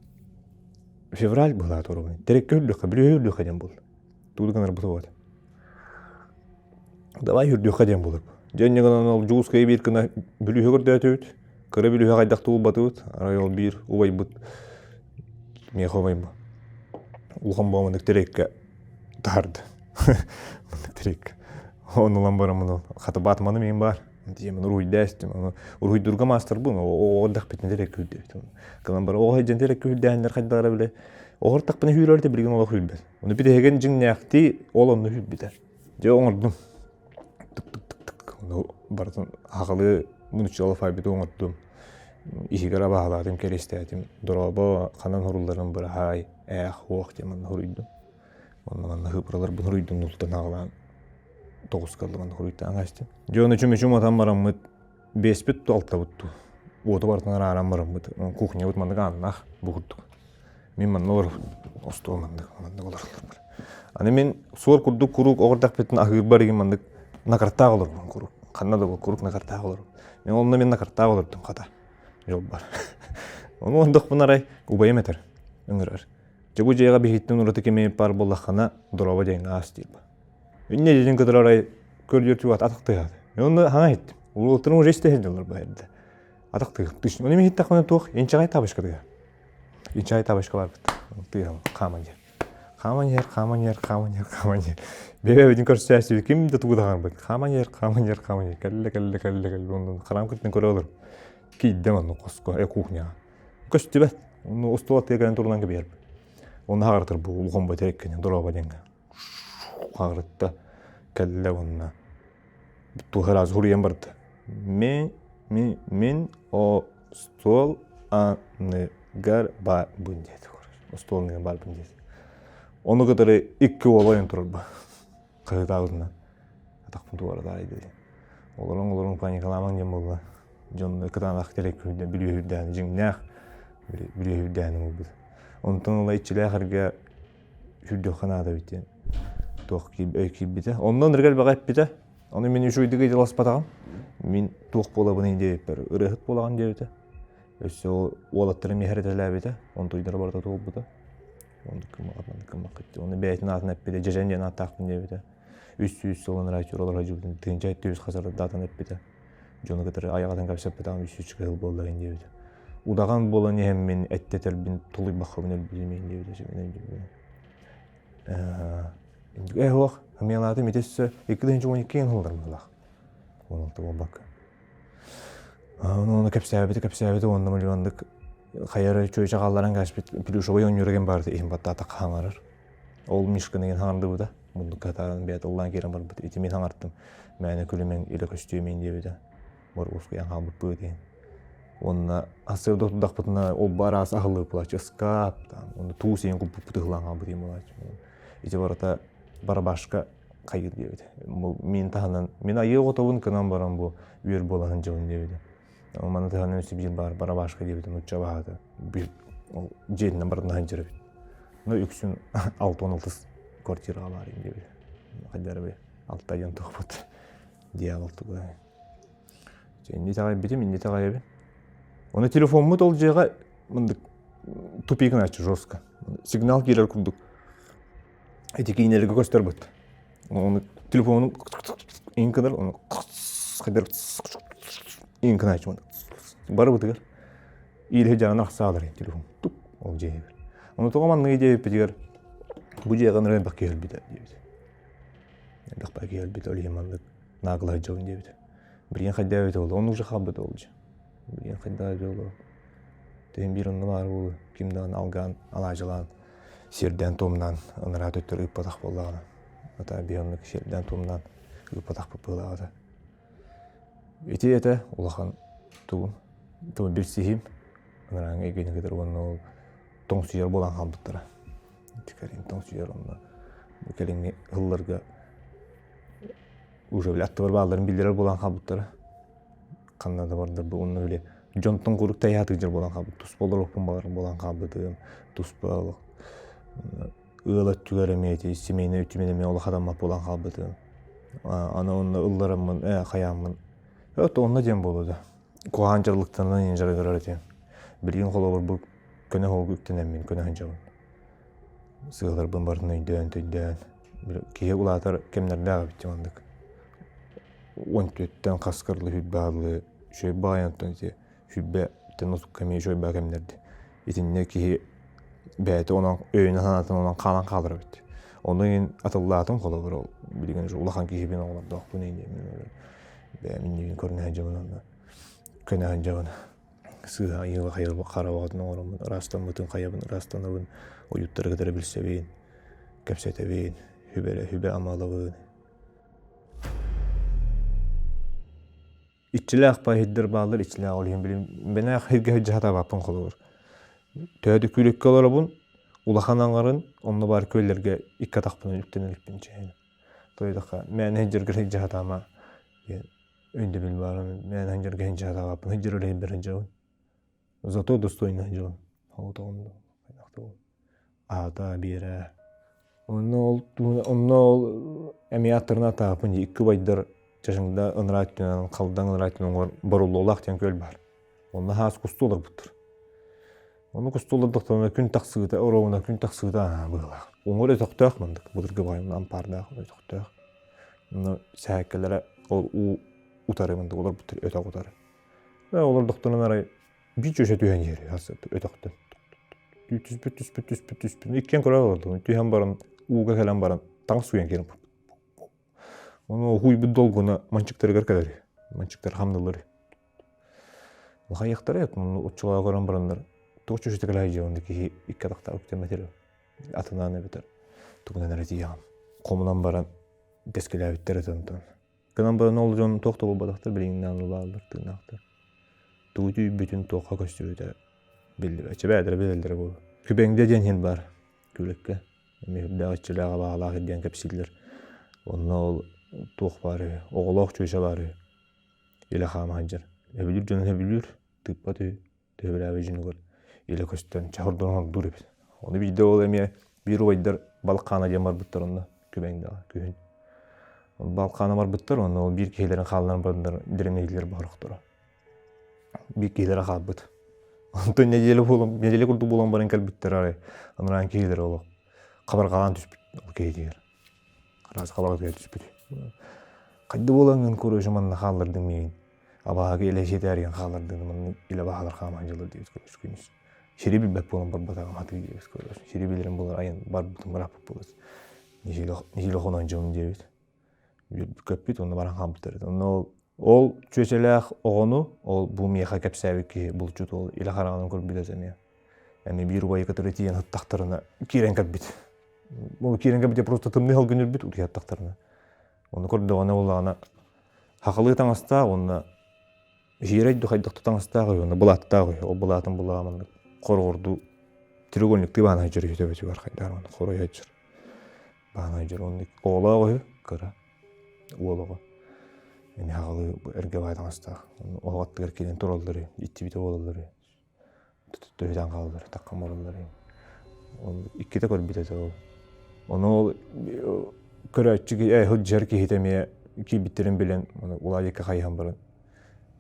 февраль быһылаата оруобуна. Тэрэккэ үрдүөххэ, бүлүүһэ үрдүөххэ диэн буолла. Тугу гынар бутуот. Давай үрдүөххэ диэн буолар. Дьэ инньэ гынан ол Дьуускайы биир гына бүлүүһэ көрдөөтүбүт. Кыра бүлүүһэ хайдах да булбатыбыт. Арай ол биир убайбыт миэхэ убайым улахан буоманнык тирэккэ таһарды. Маннык тирэккэ. Ону ылан бараммын хата баатманы миин баар. Диэмин уруһуйдаа истим. Ону уруһуйдуурга маастарбын. Оҕо эрдэхпитинэ тирэккэ үрдээбитим. Кылан бара оҕо сылдьан тирэккэ үрдээһиннэр хайдах эрэ бile. Оҕо эрдэхпинэ үүрэр да билигин олох үүрбэт. Ону бүтэһигин дьиҥнээхтии ол онно үүрбүтэ. Дьэ оҥордум. Тык-тык-тык-тык. Ону барытын аҕалыы мунуччу алфавиты оҥордум. Иһигэр абааһылаатым, кэриэстээтим. Дорообо, ханан уһурулларын быраһаай, ээх, уох диэн манна суруйдум. Онно манна хыпыраларбын суруйдум, нултан аҕалаан тоҕуска ыллым, манна суруйтаан хаастым. Дьэ ону чүмүчүм атан бараммыт, биэспит ту алтабыт ту. Уоту барытын арааран бараммыт, кухнябыт маннык ааннаах бу курдук. Мин манна олоробун, остуол маннык, маннык олороллор. Аны мин суор курдук куруук оҕордохпутун аһыырбар игин маннык накартаах олорбун куруук. Ханна да куруук накартаах олорбун. Мен онно мин накартаах олордум хата. Дьолбар. Ону ондохпун арай убайым этэр, ыҥырар. Дьэ бу дьиэҕэ биһиттэн ураты кими паар буоллаххына, дорообо диэҥҥэ аас диир. Инньэ диэн кытары арай көрдүөр чугат атах тыаһаат. Мен онно хаҥа иһиттим. Улуутарым уже истэ сылдьаллар бу эрдэ. Атах тыаһа. Ону мин иһиттэхпинэ туох инчэҕэй табышка тыаһа. Инчэҕэй табышка барбыт. Тыаһа хааман иһэр. Хааман иһэр, хааман иһэр, хааман иһэр, хааман иһэр. Бэйэбитин көрсөөччүбүт ким да тугу да хаҥарбат. Хааман иһэр, хааман иһэр, хааман иһэр. Кэллэ, кэллэ, кэллэ, кэллэ. Онон хараам кыртан көрө олорум. Киирдим онно хоско, э, кухняҕа. Көстүбэт. Онно остуол аттыгар кэлэн турунан кэбиһэрбит. Онно хаҕырытар бу улахан бөтө дорообо диэҥҥэ. Хаҕырытта кэллэ уонна туох ыраас суруйан барда. Мин, мин, мин остуол анныгар баарбын диэтэ. Остуол анныгар баарбын диэтэ. Ону кытары икки уол ойон турарба. Хаһыытаабытынан. Атахпын туора таайда диэн. Олорон олорон паникалаамаҥ диэн буолла. Дьон кытаанах кэлэ күрдэ бүлүүһүрдээн дьиҥнээх бүлүүһүрдээн ылбыт. Онтон ыла иччилээх эргэ сүүрдүөххэ наада эбит диэн туох өй киирбитэ. Онно ынырык элбэҕи эппитэ. Ону мин үчүгэйдик ыйыталаспатаҕым. Мин туох буолабыный диэбиппэр ырыаһыт буолаҕын диэбитэ. Өссө ол уолаттарым иһэр этэлээбитэ. Онтуйдара барыта туолбута. Оннук гыммаккыт, маннык гыммаккыт. Ону бэйэтин аатын эппитэ. Дьэдьэн диэн ааттаахпын диэбитэ. 300 сыл анараа олорор сылдьыбытын тыһыынча үс хасардаатан эппитэ. Дьону кытары айаҕатын кэпсэппэтэҕим 300 кыһыл буолла диэбитэ. Удаҕан буолан иһэммин эттэтэрбин тулуйбаххабын өлбүтүм иһин диэбитэ Ээ суох, ымыйалаатым ити өссө 2012 сылларым быһыылаах. 16 буолбакка. Ону ону кэпсээбити кэпсээбити уонна миллиондук хайа эрэ чүөчэ хаалларан кээспит плюшевой оонньуура кэм баарыта иһин баттаатах хаҥарар. Ол Мишканы иһин хаҥардыбыта. Муннукка хатаан бэйэтэ ыллаан киирэн барбыт. Ити мин хаҥартым. Мээнэ күлүмэҥ илэ көстүөмүн диэбитэ. Боруоскуйан хаалбыппыт иһин. Уонна сарсыарда утурдахпытына ол араас аһылык буолааччы ыскаап, там, уонна туус иһин куппуппут ыһылаан хаалбыт иһин буолааччы. Ити барыта барабашка хайыр диэбитэ. Мин таһынан, мин айыы оҕотобун кынан баран бу үөр буола сылдьабын диэбитэ. Маны таһынан өссө биир баар барабашка диэбитэ нуучча баһаата. Биир ол дьиэтинэн барытын сылдьар эбит. Но үксүн 6-16 квартираҕа баар диэбитэ. Хайдары били алта диэн туохпут дьявол туга. Инни итэҕэйбитим, инни итэҕэйэбин. Ону телефоммут ол дьиэҕэ мындык тупик гынааччы жестко. Сигнал киирэр курдук. Ити киинэлэргэ көстөр бут. Ону телефону иҥ кынар, ону. хайдар иҥкынааччы барыбытыгар иилэһи дьаҕын ахсаалар телефон тук ол дьиэһигэр. Ону тоҕо манныгы диэбиппитигэр бу дьиэҕэ ынырык элбэх киһи өлбүтэ диэбит. Элбэх киһи өлбүтэ ол иһин маннык наагылаһа дьон диэбит. Билигин хайдаа эбитэ буолла, оннук же хаалбыт ол дьэ. Билигин хайдаа эбитэ буолла. Тыһын биир онно баар буолуо, ким даҕаны алгаан, алаадьылаан, сиэрдээн-туомнаан ынараа төттөрү ыыппатах буоллаҕына. Ата биһи оннук сиэрдээн-туомнаан ыыппатахпыт быһыылааҕа. Ити этэ улахан тугум, тугу билсиһиим ынарааҥҥы эйгэни кытары уонна ол тоҥсуйар буолан хаалбыттара. Кэлин тоҥсуйар онно бу кэлиҥҥи сылларга уже били аттыбар баалларын биллэрэр буолан хаалбыттара. Ханна да бардар бу онно били дьонтон куруук тайаатык дьар буолан хаалбыт туспа олоруохпун баҕарар буолан хаалбытым туспа олох ыал өттүгэр эмиэ ити семейнай өттүмэн эмиэ олох хатаммат буолан хаалбытым. Аны онно ыллараммын ээ хайааммын от онно диэн буолуо да куһаҕан дьаралыктанан дьарыгырар этим. Билигин холобур бу көнө суолга үктэнэммин көнө сылдьабын. Сыаларбын барытын өйдөөн төйдөөн киһи улаатар кэмнэрдээх эбит маннык. 14-тэн хас кырлы сүүрбэ үчүгэй баҕайы онтон ити сүүрбэттэн отукка эмиэ үчүгэй баҕа кэмнэрди. Итиннэ киһи бэйэтэ онон өйүнэн санаатын онон хаалан хаалар эбит. Ону иһин атыллаатым холобур ол билигин уже улахан киһибин оҕолордоохпун диэммин бэйэм иннибин көрүнэ сылдьабын онно көнө сылдьабын. Сыыһа айыыла хараҕатын оҥороммун ыраастаммытын хайабын ыраастанабын ойууттары кытары билсэбин, кэпсэтэбин, сүбэ сүбэ-ама ылабын. Иччилээх паһирдэр бааллар, иччилээх ол иһин билим бэнээх сиргэ сылдьа сатаабаппын холобур. Төһө да күүлэккэ олоробун, улахан аҥарын онно баар күөллэргэ икки атахпынан үктэнэ иликпин чэһин. Тоойдоххо мээнэ сылдьаргар сылдьа сатаама диэн өйдөбүл баар. Мээнэ сылдьарга сылдьа сатаабаппын, сылдьар үлэһиппэр сылдьабын. Зато достойно сылдьабын. Оҕотоҕун аата биэрэ. Онно ол онно ол эмиэ аттарына атааппын дии икки убайдар Чачыҥда ыныраа өттүнэн Халдаҥ ыныраа өттүнэн оҥор Боруллуолаах диэн күөл баар. Онно хаас кустуу олорбуттар. Ону кустуу олордохторуна күн тахсыыта оруобуна күн тахсыыта аа быһыылаах. Уҥуор өтөхтөөх мындык былыргы баҕайы ампаардаах өтөхтөөх. Онно сэһээккэлэрэ ол уу утары мындык олорбуттар өтөх утары. Олордохторуна арай Биир чүөчэ түһэн иһэр өтөхтөн. Түспүт, түспүт, түспүт, түспүт. Иккиэн көрө олордум. Түһэн баран, ууга кэлэн баран, таҥас сууйан киирэн Ону уһуйбут долгуна манчыктарыгар кэлэр. Манчыктар хамнылар. Хайыахтара оччолоро көрөн бараннар туох чүөчэтэ кэлэ дьэ онно киһи икки атахтаах үктэммэтэр атынаан эбэтэр тугунан эрэ тиийэҕин. Хомунан баран тэскилээбиттэр этэ онтон. Гынан баран ол дьон туох да буолбатахтар, билигин даҕаны тыыннаахтар. Тугу түүйбүтүн туохха көстүбүтэ биллибэт. Чэбээтэрэ билэллэрэ буолуо. Күбэҥдэ диэн иһин баар Күлэккэ. Эмиэ үрдээх иччилээх абаалаах диэн кэпсииллэр. Онно ол туох баар үһү, оҕолоох чүөчэ баар үһү. Илэ хаама сылдьар. Өбүлүүр дьонун өбүлүүр, тыыппат үһү. Төһөлөөбүт дьонугар илэ көстөн чаһырдон ордуур эбит. Ону биирдэ ол эмиэ биир убайдар Балкаана диэн барбыттар онно Күбэҥдэҕэ күһүн. Балкаана барбыттар онно ол биир киһилэрин хаалларан бараннар дириҥэйдилэр бохорохторо. Биир киһилэрэ хаалбыт. Онтон нэдиэлэ буолан нэдиэлэ курдук буолан баран кэлбиттэр арай анараан киһилэрэ олох хабарҕалаан түспүт ол киһитигэр. Араас хабарҕа түспүт. Хайда буолаҥҥын короче манна хааллардыҥ миигин абааһыга илэ сиэтээригин хааллардыҥ маннык илэ баһалар хааман дьылыр диэбит көрөс күнүс сири билбэт буолан барбатаҕым хатыы диэбит көрөс сири билэрим буолар айан барбытым бырааппыт буолар нэһиилэ хонон дьылым диэбит көппүт онно баран хаалбыттар онно ол ол чүөчэлээх оҕону ол бу миэхэ кэпсээбит киһи булчут уол илэ хараҕынан көрбүт эмиэ эмиэ биир убайы кытары тиийэн сыттахтарына киирэн кэлбит ол киирэн кэлбит просто тымныы салгын үрбүт утуйа сыттахтарына Ону көрдөҕүнэ буоллаҕына хахалыы таҥастаах уонна сиэрэй да хайдах да таҥастаах үһү уонна былааттаах үһү. Ол былаатын буллаҕа маннык хороҕордуу треугольниктыы баана сылдьар үһү төбөтүгэр хайдах уонна хорой сылдьар. Баана сылдьар уонна оҕолоох үһү кыра уол оҕо. Эмиэ хаҕалыы эргэ баай таҥастаах. Оһох аттыгар киирэн тураллар үһү, иччибитэ буолаллар үһү. Төһүтэн хаалаллар, таххан бараллар. Ол иккитэ көрбүт этэ ол. Ону ол көрөөччү э, сылдьар киһитэ эмиэ киирбиттэрин билэн, ону улаайыкка хайыһан баран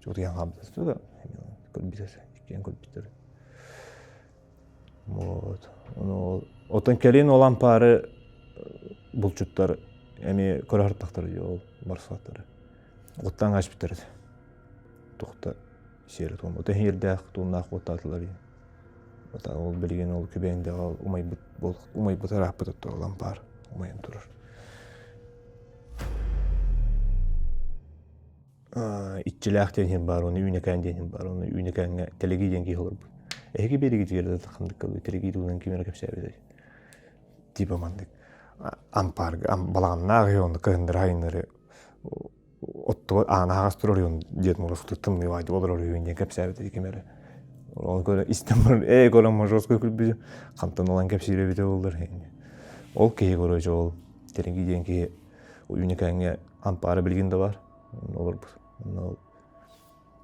утуйан хаалбыт да көрбүт этэ, иккиэн көрбүттэр. Вот. Ону ол оттон кэлин ол ампаары булчуттар эмиэ көрө сырыттахтара дии ол барсыбаттары. Уоттаан ааспыттар этэ. Туохта сиэрэ туом. Ото иһиэрдээх туомнаах уоттаатылар диэн. Ото ол билигин ол Күбэҥдэҕэ умайбыт умайбыт ырааппыт отто лампаар умайан турар. Иччилээх диэн иһин баар, уонна Үүнэкээн диэн иһин баар, уонна Үүнэкээҥҥэ Тэлэгий диэн киһи олорбут. Эһиги биэригитигэр да ханнык Тэлэгий туһунан ким эрэ кэпсээбит типа маннык ампаарга балаҕаннаах үһү онно кыһыннары сайыннары оттуга аана аһаҕас турар үһү диэн мороску тымныы баайдык олорор үһү диэн кэпсээбит ким эрэ ол көрө истэн баран ээ көрөн морозко күлбүтүм хантан ылан кэпсиир эбитэ буоллар ол киһи короче ол Теренги диэн киһи Үүнэкээҥҥэ ампаара билигин да баар олорбут ол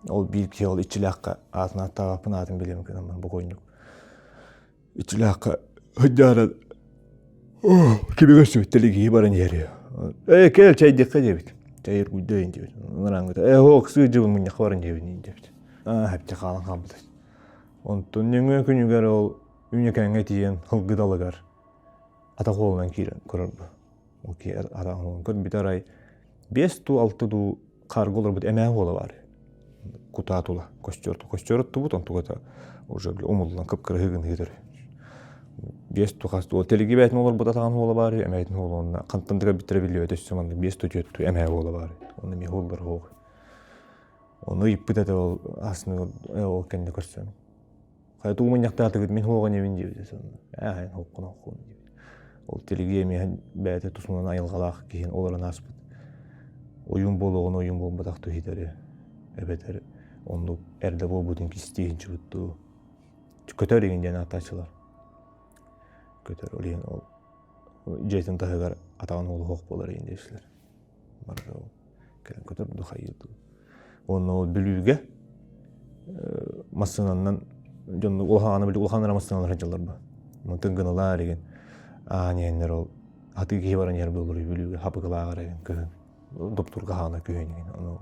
ол биир киһи ол иччилээххэ аатын ааттаабаппын аатын билиэм гынан бокуонньук Иччилээххэ сылдьаары кими көрсүбүт тэлигиһи баран иһэр ээ кэл чэйдиэххэ диэбит чэй эргуйда диэбит ыҥыраангыта ээ һоок сыдьыбын мунньахха баран диэбит диэбит аа хэпчэ хаалан хаалбыт онтон нөҥүө күнүгэр ол Үүнэкээҥҥэ тиийэн һылгы далыгар атах уолунан киирэн көрөрбү ол киһи атах уолун көрбүтэ арай биэс дуу алта дуу хаарга олорбут эмээх уола баар кутаа тула костер костер оттубут онтугата уже умуллан кып-кыра ыһыгын ыһыытар биэс ту хас дуу телеги бээтин олорбут атаҕын уола баар эмээтин уола онно хантан да кэлбиттэрэ биллибэт өссө маннык биэс ту түөрт ту эмээ уола баар онно эмиэ уоллар оһох ону ыйыппыт этэ ол асны ол кэннэ көрсөн Хайа тугу мунньахтаатыгыт мин хуоҕа небин диэбитэ сонно. Ээ хоккун хоккун диэбит. Ол телеги эмиэ бэйэтэ тусунан айылҕалаах киһин олорон ааспыт. Ойуун буолуоҕун ойуун буолбатах туһитэри эбэтэр оннук эрдэ буолбутун кистии дуу. Көтөр игин диэн ааттааччылар. Көтөр ол иһин ол дьиэтин таһыгар атаҕын уолуһуох буолар игин диэчилэр. Барыта ол кэлэн көтөр дуу хайыы дуу. Уонна ол Бүлүүгэ массыынанан дьон улахан били улахан эрэ массыыналар сылдьаллар бу. Мантан гыналаар игин аан иһэннэр ол хатыы киһи баран иһэр буолар Бүлүүгэ хапыкылааҕар игин кыһын доптурга хаана күһүн игин. Ону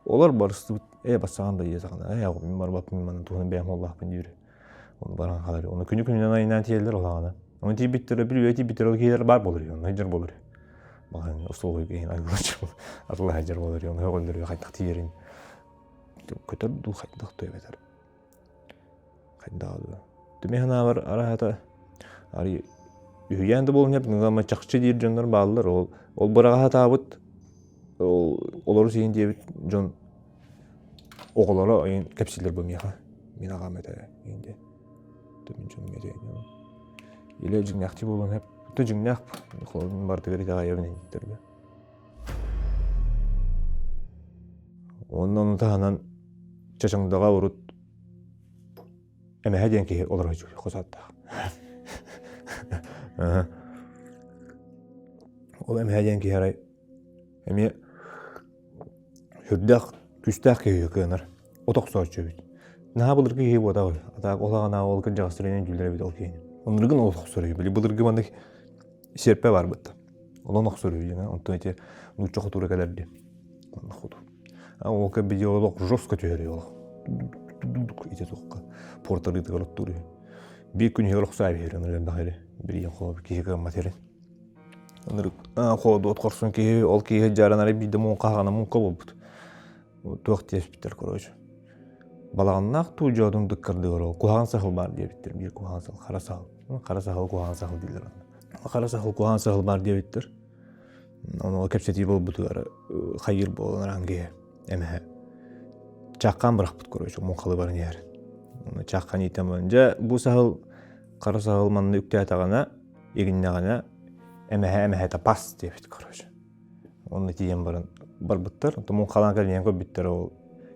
олор барыстыбыт ээ бассаҕан да ийэ саҕана ээ мин барбаппын манна туһунан бэйэм уоллаахпын диир. Ону баран хаалар. Ону күнү күнүнэн айнаан тиийэллэр улаҕана. Ону тиийбиттэрэ Бүлүүгэ тиийбиттэрэ ол киһилэр баар буолар онно сылдьар буолар. Маҕаһыын остолобуойга иһин айгылаччы атылаһа сылдьар буолар ону көҕүллэргэ хайдах тиийэрин көтөр дуу хайдах дуу эбэтэр хайдах дуу. Түмэ санаабар араһата арый үһүйээн да буолун сөп чахчы диир дьоннор бааллар ол ол быраҕа сатаабыт ол олору сиин диэбит дьон оҕолоро айын кэпсииллэр бу миэхэ мин аҕам этэ диэн мин дьонум этэ илэ дьиҥнээхтии буолуон сөп то дьиҥнээх холобун барытыгар итэҕэйэбин инниттэргэ уонна ону таһынан Чачаҥдаҕа урут Эмэһэ диэн киһи олоро сылдьар хос ааттаах ол Эмэһэ диэн киһи арай эмиэ Сүрдээх күүстээх киһи кыанар, от охсооччу эбит. Наһаа былыргы киһи буотах атаак ол аҕана ол кырдьаҕастар дьүүллэр эбит ол киһини. Оннугун ол охсор үһү. Били былыргы маннык сиэрпэ бар бытта. Онон охсор үһү диэн онтон ити нуучча хотуура кэлэр дии. Манна хоту. А ол кэбиди олох жестко түһэр олох. Ити туохха порталыытыгар оттуур үһү. Биир күн иһигэр охсоо биһир онор элбэх ири. Билигин холобур киһи кыаммат ирин. Ынырык холодуот хорсун киһи ол киһи дьааран арай биирдэ муҥха хаҕана муҥха буолбут. Туох диэспиттэр короче. Балаҕаннаах туу дьоодун дыккардыгар ол куһаҕан саһыл баар диэбиттэр биир куһаҕан саһыл хара саһыл. Хара саһыл куһаҕан саһыл дииллэр онно. Хара саһыл куһаҕан саһыл баар диэбиттэр. Ону кэпсэтии буолбутугар хайыыр буолан араан киһи эмэһэ чааххаан бырахпыт короче муҥхалы баран иһэр. Чааххан иитэн баран дьэ бу саһыл хара саһыл манна үктээтэҕинэ игиннэҕинэ эмэһэ эмэһэтэ пас диэбит короче онно тиийэн баран барбыттар онтон муҥхалаан кэлиэн көрбүттэр ол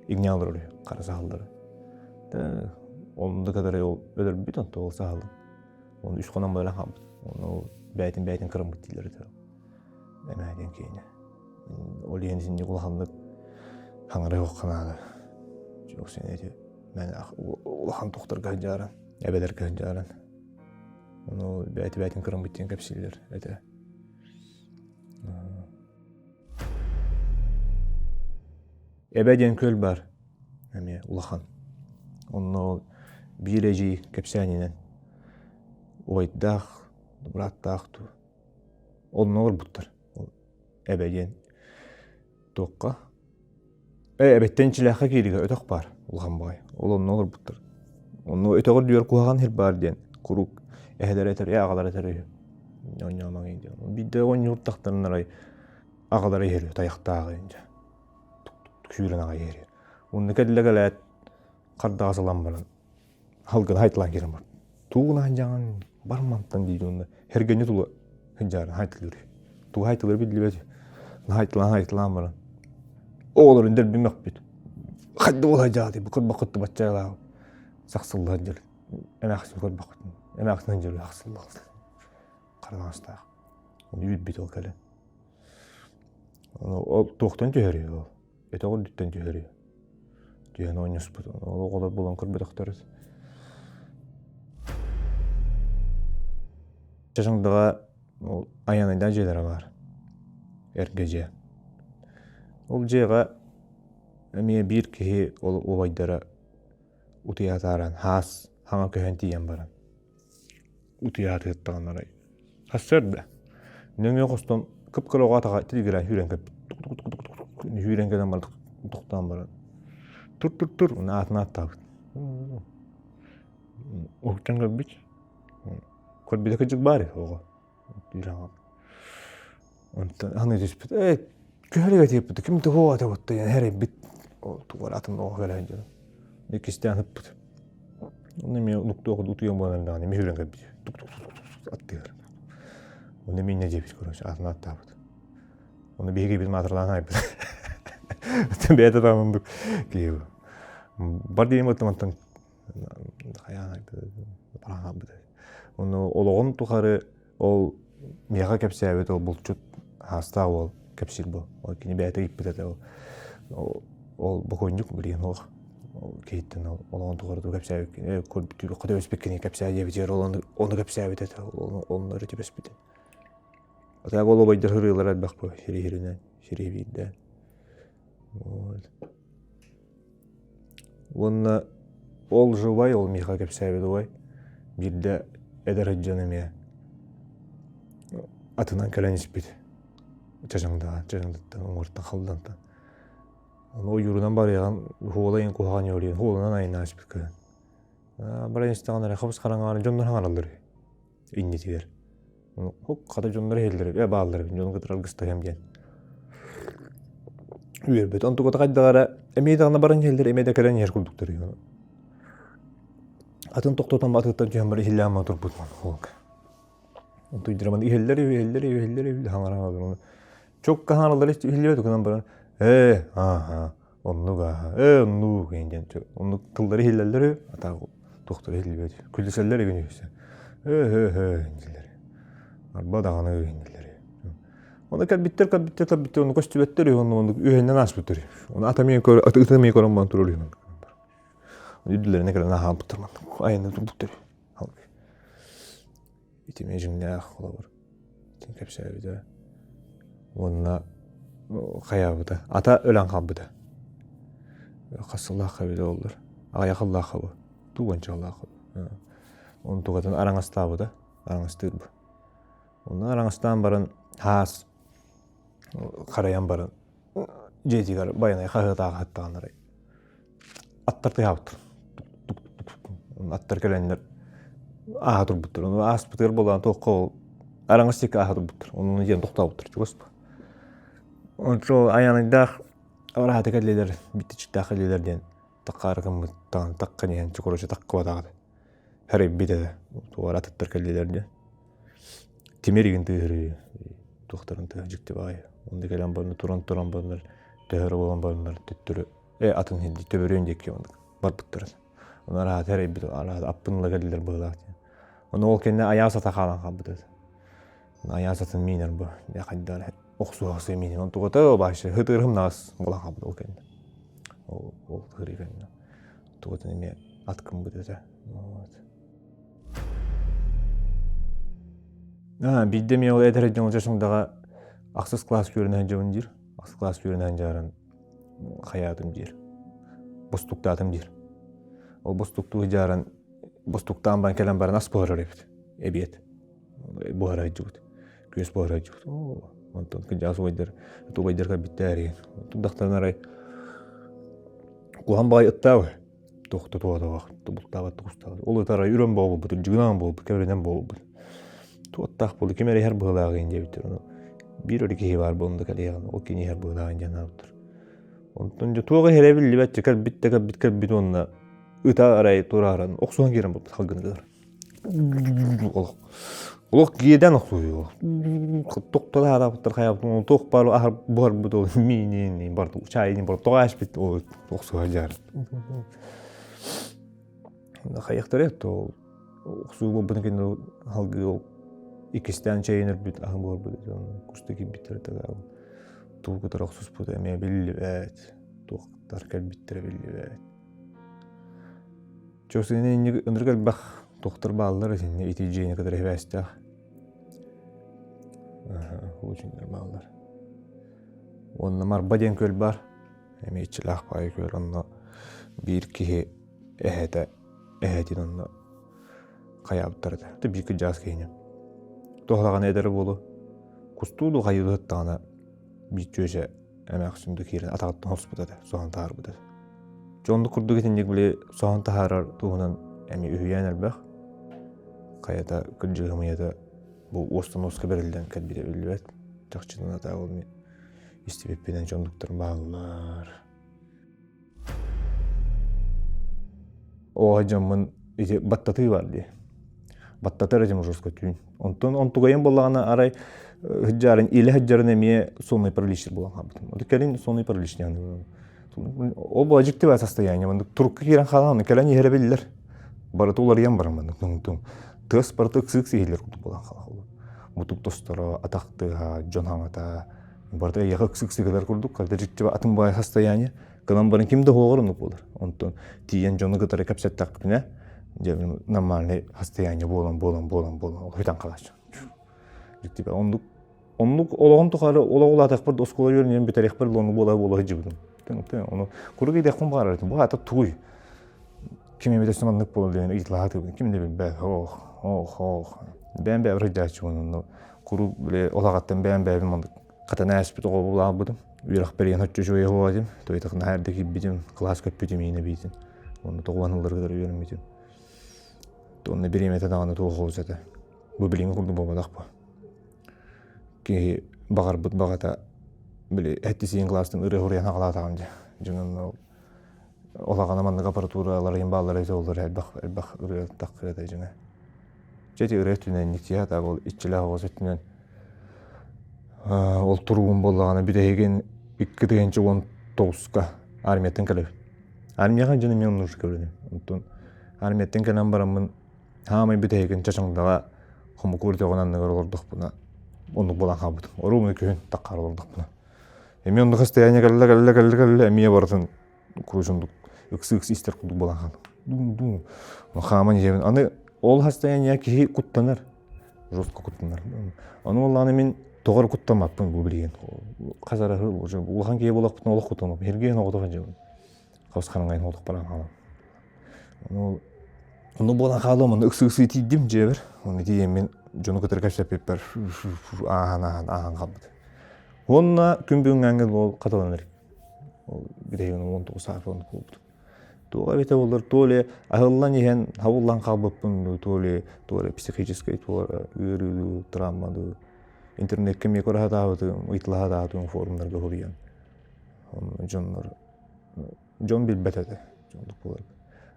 игнэ олорор үһү хара саһыллары онно кытары ол өлөрбүт онто ол саһылын оны үс хонон баран хаалбыт оны ол бэйэтин бэйэтин кыраммыт дииллэр этэ эмэһэ диэн киһини ол иһин итинник улаханнык хаҥара ханаада эти улахан тохторго сылдьааран эбэлэргэ сылдьааран Ону бэйэтэ-бэйэтин кыраммыт диэн кэпсииллэр этэ. Эбэ диэн күөл баар эмиэ улахан. Онно ол биир эдьиий кэпсээнинэн убайдаах, бырааттаах дуу онно олорбуттар. Эбэ диэн туохха? Эбэттэн Чилээххэ кииригэ өтөх баар улахан баҕайы. Ол онно олорбуттар. Онно өтөҕөр дүөр куһаҕан сир баар диэн куруук эһэлэрэ этэр, ээ аҕалара этэр үһү. Оонньоомоҥ диэн. Биирдэ оонньуур тахтарын арай аҕалара иһэр үһү, тайахтааҕы дьэ. Сүүрэн аҕай иһэр үһү. Онно кэллэ кэлээт хардаҕас ылан баран халгын хайтылаан киирэн бар. Туугунаан дьаҥан бар мантан диир уонна хэргэни тула сылдьаарын хайтылыыр. Тугу хайтылыыр биллибэт. Хайтылаан хайтылаан баран оҕолорун дэрби мөхпүт. Хайда ол хайдааты бу көрбөххүт баччалаах сахсыллан дьыл. Эмээхсин көрбөххүт. Эмээхсин дьыл сахсылла хараҥастаах. Оны үүрбүт ол кэлэн. Ол туохтан түһэрий ол? Өтөҕ үрдүттэн түһэрий. Түһэн оонньоспут. Ол оҕолор булан көрбөтөхтөр. Чачаҥдаҕа ол Айанайдаах дьиэлэрэ баар. Эргэ дьиэ. Ол дьиэҕэ эмиэ биир киһи ол убайдара утуйа атааран хаас хаҥа көһөн тиийэн баран утуйа атыттаҕын арай сарсыарда нөҥүө хостон кып-кыра оҕо атаҕа тилигирээн сүүрэн кэлбит сүүрэн кэлэн баран тохтоон баран тур тур тур уонна аатын ааттаабыт уһуктан көрбүт көрбүтэ кырдьык баар оҕо Онтон аны түспүт ээ күһэлигэ тиийбит ким да суох этэ бутту эрэйбит тугу эрэ атын оҕо кэлэн дьон иккистээн ыппыт Онно эмиэ луктуох утуйан буолан даҕаны эмиэ сүүрэн кэлбит тук-тук-тук аттыгар Онно эмиэ инньэ диэбит короче атын ааттаабыт Онно биһиги бит маатырлаан айбыт бэйэтэ даҕаны оннук киһи бар диэн буолтум онтон хайаан айбыт баран хаалбыт Ону олоҕун тухары ол миэхэ кэпсээбит ол булчут аастаах уол кэпсиир бу. Ол кини бэйэтэ ыйыппыт этэ ол ол бокуонньук билигин суох киһиттэн ол олоҕун тухары тугу кэпсээбиккин түбэспиккин кэпсээ диэбитигэр ол ону кэпсээбит этэ онно өрө түбэспитин. А ол убайдар ырыалара элбэх бу сири-сиринэн сири биирдээн. Вот. Уонна ол живай, ол миэхэ кэпсээбит убай биирдэ эдэр сылдьан эмиэ атынан кэлэн испит. Чачаҥдаҕа, Чачаҥдаттан, уҥуортан, Халдантан. Ону ойуурунан барыаҕын, уола иһин куһаҕан үөрүйэн, уолунан айаннаан испит кыһын. Баран истэҕин эрэ хабыс хараҥаҕа дьоннор хаҥараллар үһү иннитигэр. Хата дьоннор иһэллэр э бааллар эбит дьону кытары аргыстаһыам диэн үөрбүт. Онтуката хайдах эрэ эмиэ даҕаны баран иһэллэр, эмиэ да кэлэн иһэр курдуктар үһү. Атын тохтотон атыттан түһэн баран иһиллээн баран турбут уолга. Онтуйдара иһэллэр иһэллэр иһэллэр иһэллэр хаҥаран Чукка хаҥараллар иһиллибэт гынан баран ээ ааһа оннук ааһа ээ оннук диэн оннук тыллары иһиллэллэр үһү атаах туохтара иһиллибэт күлүсэллэр игин үһүсэ ээ ээ ээ дииллэр арба даҕаны дииллэр Ону кэлбиттэр кэлбиттэр кэлбиттэр ону көстүбэттэр үһү онну оннук үһэннэн ааспыттар үһү ону ата эмиэ көр аты эмиэ көрөн баран турар үһү үрдүлэринэ кэлэн аһаабыттар маннык айанныы турбуттар Ити эмиэ дьиҥнээх холобур. Итин кэпсээбитэ. Уонна хайаабыта. Ата өлөн хаалбыта. Хас сыллаахха эбитэ буоллар. Аҕыйах сыллаахха бу. Туу уонча сыллаахха. Онтукатын араҥастаабыта. Араҥастыыр бу. Онно араҥастаан баран хаас харайан баран дьиэтигэр байанай хаһыатааҕы аттаҕыннарай аттар тыаһаабыттар аттар кэлэннэр ааһа турбуттар ону ааспытыгар буолан туохха ол араҥас диэки ааһа турбуттар ону диэн тохтообуттар чугас ончо айаныйдаах араһата кэллилэр биттичиктээх кэллилэр диэн таккаары гыммыттаҕын таккан иһэн короче таккыбатаҕа хэрийбит этэ туора атыттар кэллилэр диэн тимир игин тыаһырыы туохтарын тыаһа дьикти баҕайы онно кэлэн баран туран туран бараннар төһөрө буолан бараннар төттөрү э атын иһин төбөрүөн диэки оннук барбыттар ону араата эрэйбит араата аппын ыла кэллилэр быһыылаах диэн ону ол кэннэ айаас ата хаалан хаалбыт этэ айаас атын миинэр бу хайдах охсуһа миинин онтугата вообще хытырым наас буолан хаалбыт ол кэннэ ол ол хырыы кэннэ тугатын эмиэ ат гыммыт этэ вот биирдэ эмиэ ол эдэр дьон чачыңдаҕа ахсыс класс үөрэнэ сылдьабын диир ахсыс класс үөрэнэ сылдьарын хайаатым диир бостуктаатым диир ол бостуктуу сылдьарын бостуктаан баран кэлэн баран ас буһарар эбит эбиэт буһара сылдьыбыт күөс буһара сылдьыбыт онтон кырдьаҕас убайдар убайдар кэлбиттээр турдахтарына арай. Куһаҕан баҕайы ыттаах үһү. Туох да туһа бултаабат кустаабат. Ол ыт арай үрэн буолбут, дьыгынаан буолбут, кэбирэнэн буолбут. Туоттаах буолла, ким эрэ иһэр быһыылааҕын диэбиттэр. Ону биир эрэ киһи баар буолан да кэлиэҕин, ол кини иһэр быһыылааҕын диэн аабыттар. Онтон дьэ туох иһэрэ биллибэт, дьэ кэлбит да кэлбит кэлбит уонна ыта арай турааран охсуһан киирэн барбыт халгыныгар. Олох олох киэдэн охсуһуу. Тохтол хаалаабыттар хайаабыт туох баар аһар буһарбыт ол миинин барыта чаайын барыта тоҕо ааспыт ол охсуһа дьаар. Хайахтара то охсуу буолбутун кэннэ халгыы ол иккистээн чэйин өлбүт аһын буолбут куста киирбиттэр тага тугу кытары охсуспута эмиэ биллибэт туохтар кэлбиттэрэ биллибэт. Чуосуйаны инник ынырык элбэх туохтар бааллар итиннэ ити дьиэни кытары сибээстээх. Очень бааллар. Уонна Марба диэн күөл баар. Эмиэ иччилээх баайы күөл. Онно биир киһи эһэтэ эһэтин онно хайаабыттар этэ. Биир кырдьаҕас киһини. Туох даҕаны эдэр буолуо. Кустуу дуу хайыы сыттаҕына биир чүөчэ эмээхсин да киирэн атаҕыттан хоспут этэ, соһон таһаарбыт этэ. Дьэ оннук курдук итинник били соһон таһаарар туһунан эмиэ үһүйээн элбэх. Хайата кырдьыгымыйата бу уостан уоска бэриллэн кэлбитэ биллибэт. Чахчытын атаа ол истибиппинэн дьоннуктар бааллар. Оо дьоммун ити баттатыы бар дии. Баттатар этим жестко түүн. Онтон онтугайым буоллаҕына арай сыдьаарын илэ сыдьарын эмиэ сонный паралич буолан хаалбытым. Ону кэлин сонный паралич диэн ол бу дьиктибэ состояние маннык турукка киирэн хаалан кэлэн иһэрэ биллэр. Барыта уларыйан баран маннык туҥ тыас барыта ыксык сиһилэр курдук буолан хаалар. Мутук тосторо, атах тыаһа, дьон хаҥата, барыта эйиэхэ ыксык сыгылар курдук, когда дьиктибэ атын баай состояние Кылан баран ким да уһуоҕар оннук буолар. Онтон тиийэн дьону кытары кэпсэттэхпинэ, дьэ нормальный состояние буолан буолан буолан буолан ол бүтэн хаалааччы. Дьиктибэ оннук оннук олоҕум тухары олох улаатахпар да оскуола үөрэнэн бүтэриэхпэр да оннук буола буола сылдьыбытым. Ону куруук идэхпин баҕарар этим. Бу аата тугуй? Ким эмит өссө маннык буолар диэн ыйыталаһа ким да билбэт. Ох, ох, ох. Бэйэм бэйэбэр сылдьааччыбын онно куруук били олаҕаттан бэйэм бэйэбин маннык хатан ааспыт оҕо булаабытым. Үөрэхпэр иһэн оччо үчүгэй оһуо этим. Тойтох наһаа эрдэ киирбитим, кылаас көппүтүм иинэ биитин. Онно тоҕуан ылларгытар үөрэммитим. Онно бириэмэтэ даҕаны туох олус этэ. Бу билиҥҥи курдук буолбатах бу. Киһи баҕарбыт баҕата били эттисиин кылаастан ырыа хуруйан аҕалаатаҕым дьэ. Дьонун олаҕана маннык аппаратуралар иһин бааллара этэ олор элбэх элбэх ырыа таххыата дьиҥэ. Дьэ ити ырыа өттүнэн никтиһэ так ол иччилээх оҕус өттүнэн ол туругум буоллаҕына бүтэһигин 2019-ка армияттан кэлэбин. Армияҕа дьон эмиэ оннук кэлэбин. Онтон армияттан кэлэн бараммын хаамай бүтэһигин Чачаҥдаҕа хомукуур өтөҕүн анныгар олордохпуна оннук буолан хаалбытым. Оруобуна күһүн таххаары олордохпуна. Эмиэ оннук состояние кэллэ кэллэ кэллэ кэллэ эмиэ барытын курусундук ыксы-ыксы истэр курдук буолан хаалдым. Дум-дум. Хааман иһэбин. Аны ол состояние киһи куттанар. Жестко куттанар. Аны буоллаҕына мин тоҕо эрэ куттаммаппын бу билигин. Хас эрэ уже улахан киһи буолахпытына олох куттанабын. Эргийэн оҕотох сылдьабын. Хабыс хараҥайын олох баран хаалам. Ону ону буолан хаалыам, ону ыксы-ыксы тиийдим дьиэбэр. Ону тиийэммин дьону кытары кэпсэппиппэр ааһан ааһан ааһан хаалбыт. Уонна күн бүгүҥҥэ ол хатыланар. Ол бүтэһигин 19 сааспар оннук буолбут. Туох эбитэ буоллар, то ли аһыллан иһэн хабыллан хаалбыппын дуу, то ли то ли психическай то ыарыы дуу, травма дуу. Интернеккэ эмиэ көрө сатаабытым, ыйыталаһа сатаабытым форумнарга суруйан. Онно дьоннор дьон билбэт этэ. Оннук буолар.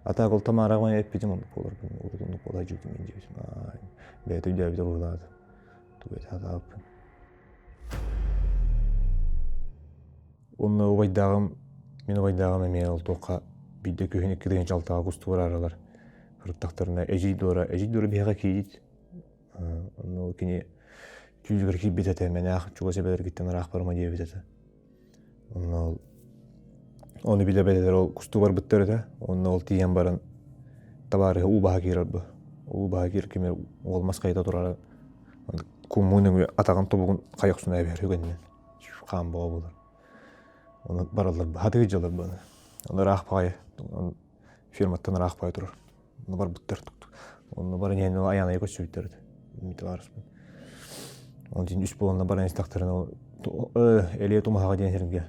А так ол Тамараҕа эппитим оннук буолар. Урут оннук буола дьиибитим диэбитим. Бэйэтэ өйдөөбүтэ быһыылаата. Тугу этэ сатаабыппын. Уонна убайдааҕым, мин убайдааҕым эмиэ ол туохха биирдэ күһүн 2 6-ҕа кустугар аралар ырыттахтарына эдьиий Дора, эдьиий Дора биһиэхэ киирит. Онно кини түүлүгэр киирбит этэ, мэнээх чугас эбэлэргиттэн ыраах барыма диэбит этэ. Онно ол ону билэ-билэлэр ол кустуу барбыттар этэ. Онно ол тиийэн баран табаарыһа уу баһа киирэр бу. Уу баһа киир кими уол мас хайыта турара куммуу нөҥүө атаҕын тобугун хайа охсуна эбэр үгэнинэн хаан бөҕө буолар. Ону бараллар хатыы дьалар баны. Ону ыраах баҕайы фирматтан ыраах баҕайы турар. Ону барбыттар. Онно баран иһэн айаанайа көрсүбүттэр этэ. Митварспын. Онон дьин үс буоланна баран истэхтэринэ Элиэ Тумаһаҕа диэн сиргэ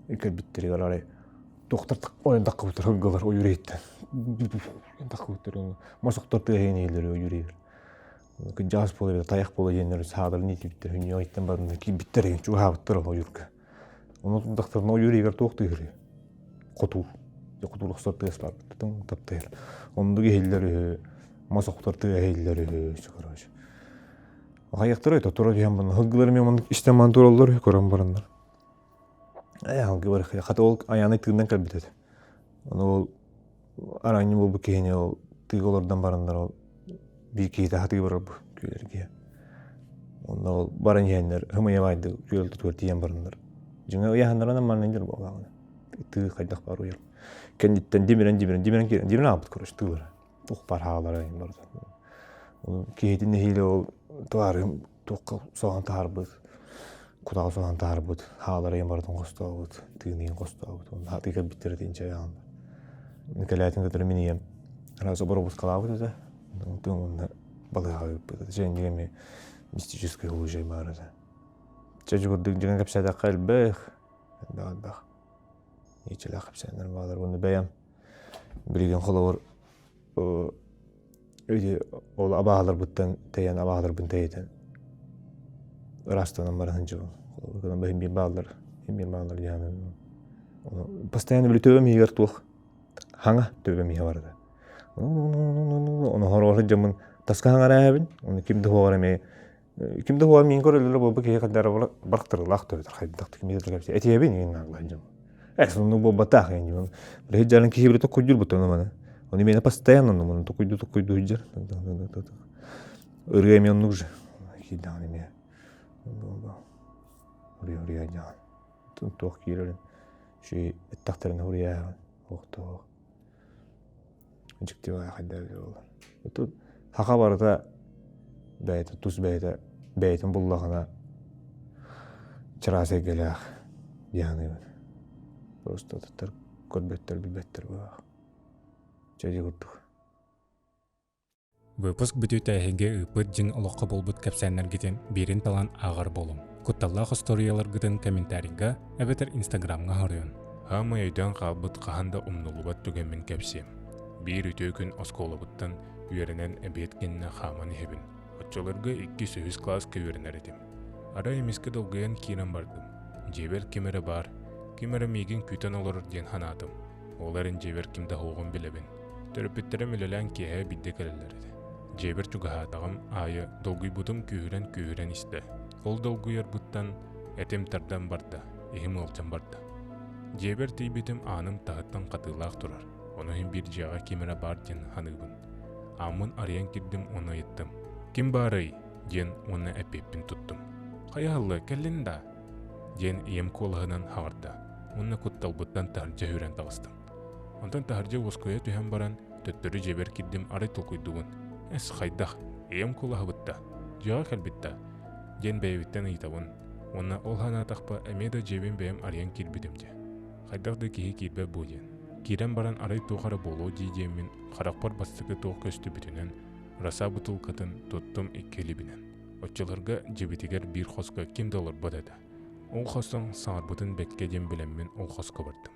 кэлбиттэригэр арай. Туохтар ойон таххыбыттар һылгылар ойуур иһиттэн таххыбыттар мас охтор тыаһын иһиллэр ойуур иһигэр. Кырдьаҕас буола тайах буола диэннэр сааларын иитибиттэр хүнньүө иттэн бараннар киирбиттэр иһин чугаһаабыттар ол ойуурга. Ону турдахтарына ойуур иһигэр туох тыаһырый? Хотуур. Хотуур охсор тыас баар. Тыҥ таптыыр. Оннук иһиллэр үһү, мас охтор тыаһа иһиллэр үһү, короче. Хайыахтара тура түһэн баран һылгылар эмиэ маннык истэн баран тураллар үһү көрөн бараннар. Ээ һылгы барыххыйа. Хата ол айаанай тыыннан кэлбит этэ. Ону ол араанньы буолбут киһини ол тыыга олордон бараннар ол биир киһитэ хатыы барар бу күөлэргэ. Онно ол баран иһэннэр һымыйа баайды күөл тутугар тиийэн бараннар. Дьиҥэ ыйаһаннарынан манна дьэр буоллаҕына. Тыы хайдах баар уйар. Кэнниттэн димирэн димирэн димирэн киирэн димирэн аҕалбыт короче тыылара. Туох баар хаалара иһин барыта. Киһитин нэһиилэ ол туһаарыым туохха соһон таһаарбыт, кутаҕа соһон таһаарбыт, хаалара иһин барытын хостообут, тыыныйын хостообут. Онно хатыы кэлбиттэрэ тинчэ айаҕын. Кэлээтин кытары мин ийэм раз обработкалаабыт этэ. Онтон уонна балыыһаҕа ыыппыт этэ. Дьэ иннигэ эмиэ мистическэй случай баар этэ. Чэ дьугурдук дьиҥэ кэпсээтэххэ элбэх, элбэх элбэх. Иччилээх кэпсээннэр баалар. Уонна бэйэм Билигин холобур ол абааһыларбыттан тэйэн абааһыларбын тэйитэн ыраастанан баран сылдьабын. Холобур иһин биир бааллар, иһин биир бааллар диэн постоянно били төбөм иһигэр туох хаҥа төбөм иһэ барда. Ону хоруо сылдьаммын таска хаҥарааһабын, ону ким да суоҕар эмиэ Ким да буолан миин көрөллөрө буолбут киһи хайдара барахтарылаах төбөтөр хайдах кими да кэпсэ этиэбин иин наглаһын дьон. Э сонну буолбатах иин дьон. Билэ дьаран киһи биле токкуйдур бутуна маны. Оны мені постоянно маны токкуйду токкуйду хыджар. Ырыа эми оннук же. Киирдэҕин эмиэ. Ырыа ырыа дьаҕан. Туох киирэрин. Шүй эттэхтэрин хуруйааҕын. Охтоох. Дьикти хайда эбитэ буоллар. Тут саха барыта бэйэтэ тус бэйэтэ бэйэтин буллаҕына чараас эйгэлээх дии саныыбын. Просто атыттар көрбөттөр, билбэттэр быһыылаах. Чэ ити курдук. Выпуск бүтүүтэ эһиги ыыппыт дьиҥ олоххо буолбут кэпсээннэргитин биирин талан ааҕар буолуҥ. Кутталлаах остуоруйаларгытын комментарийга эбэтэр инстаграмҥа хоруйун. Хаамай өйдөөн хаалбыт хаһан да умнуллубат түгэммин кэпсиэм. Биир үтүө күн оскуолабыттан үөрэнэн эбиэт кэннэ хааман иһэбин. Оччолорго иккис-үһүс кылааска үөрэнэр этим. Арай эмискэ долгуйан киирэн бардым. Дьиэбэр ким эрэ баар, ким эрэ миигин күүтэн олорор диэн санаатым. Ол эрэн дьиэбэр ким да суоҕун билэбин. Төрөппүттэрим үлэлээн киэһэ биирдэ кэлэллэр этэ. Дьиэбэр чугаһаатаҕым аайы долгуйбутум күүһүрэн-күүһүрэн истэ. Ол долгуйарбыттан этим тардан барда, иһим ыалдьан барда. Дьиэбэр тиийбитим ааным таһыттан хатыылаах турар. Ону иһин биир дьиэҕэ ким эрэ баар диэн саныыбын. Ааммын арыйан киирдим уонна ыйыттым. «Ким баарый?» диэн уонна эппиэппин туттум. «Хайа аһыллыа, кэллин даа?» диэн ийэм куолаһынан хаҕарда уонна кутталбыттан таһырдьа сүүрэн таҕыстым. Онтон таһырдьа уоскуйа түһэн баран, төттөрү дьиэбэр киирдим арай толкуйдуубун. Эс, хайдах? Ийэм куолаһыбыт да? Дьиэҕэ кэлбит да? диэн бэйэбиттэн ыйытабын. Уонна ол санаатахпа эмиэ да дьиэбин бэйэм арыйан киирбитим дьэ. Хайдах да киһи киирбэт буо диэн. Киирэн баран арай туох эрэ буолуо дии диэммин харахпар бастакы туох көстүбүтүнэн роса бутылкатын туттум икки илиибинэн. Оччолорго дьиэбитигэр биир хоско ким да олорбот этэ. Ол хостон саҥарбытын бэккэ диэн билэммин ол хоско бардым.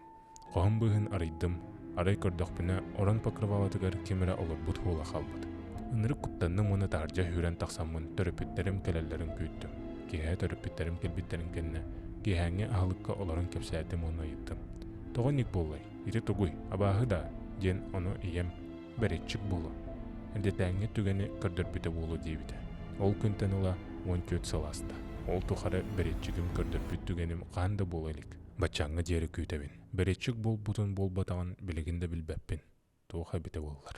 Хоһум быыһын арыйдым, арай көрдөхпүнэ орон покрывалатыгар ким эрэ олорбут буола хаалбыт. Ынырык куттанным уонна таһырдьа сүүрэн тахсаммын төрөппүттэрим кэлэллэрин күүттүм. Киэһэ төрөппүттэрим кэлбиттэрин кэннэ киэһээҥҥи аһылыкка олорон кэпсээтим уонна ыйыттым. Тоҕо инник буоллай? Ити тугуй? Абааһы даа? диэн ону ийэм бэриччик буолуо. Эрдэтээҥҥи түгэни көрдөрбүтэ буолуо диэбитэ. Ол күнтэн ыла 14 сыл ааста. Ол тухары бэриччигим көрдөрбүт түгэним хаһан да буола илик. Баччааҥҥа диэри күүтэбин. Бэриччик буолбутун буолбатаҕын билигин да билбэппин. Туох эбитэ буоллар.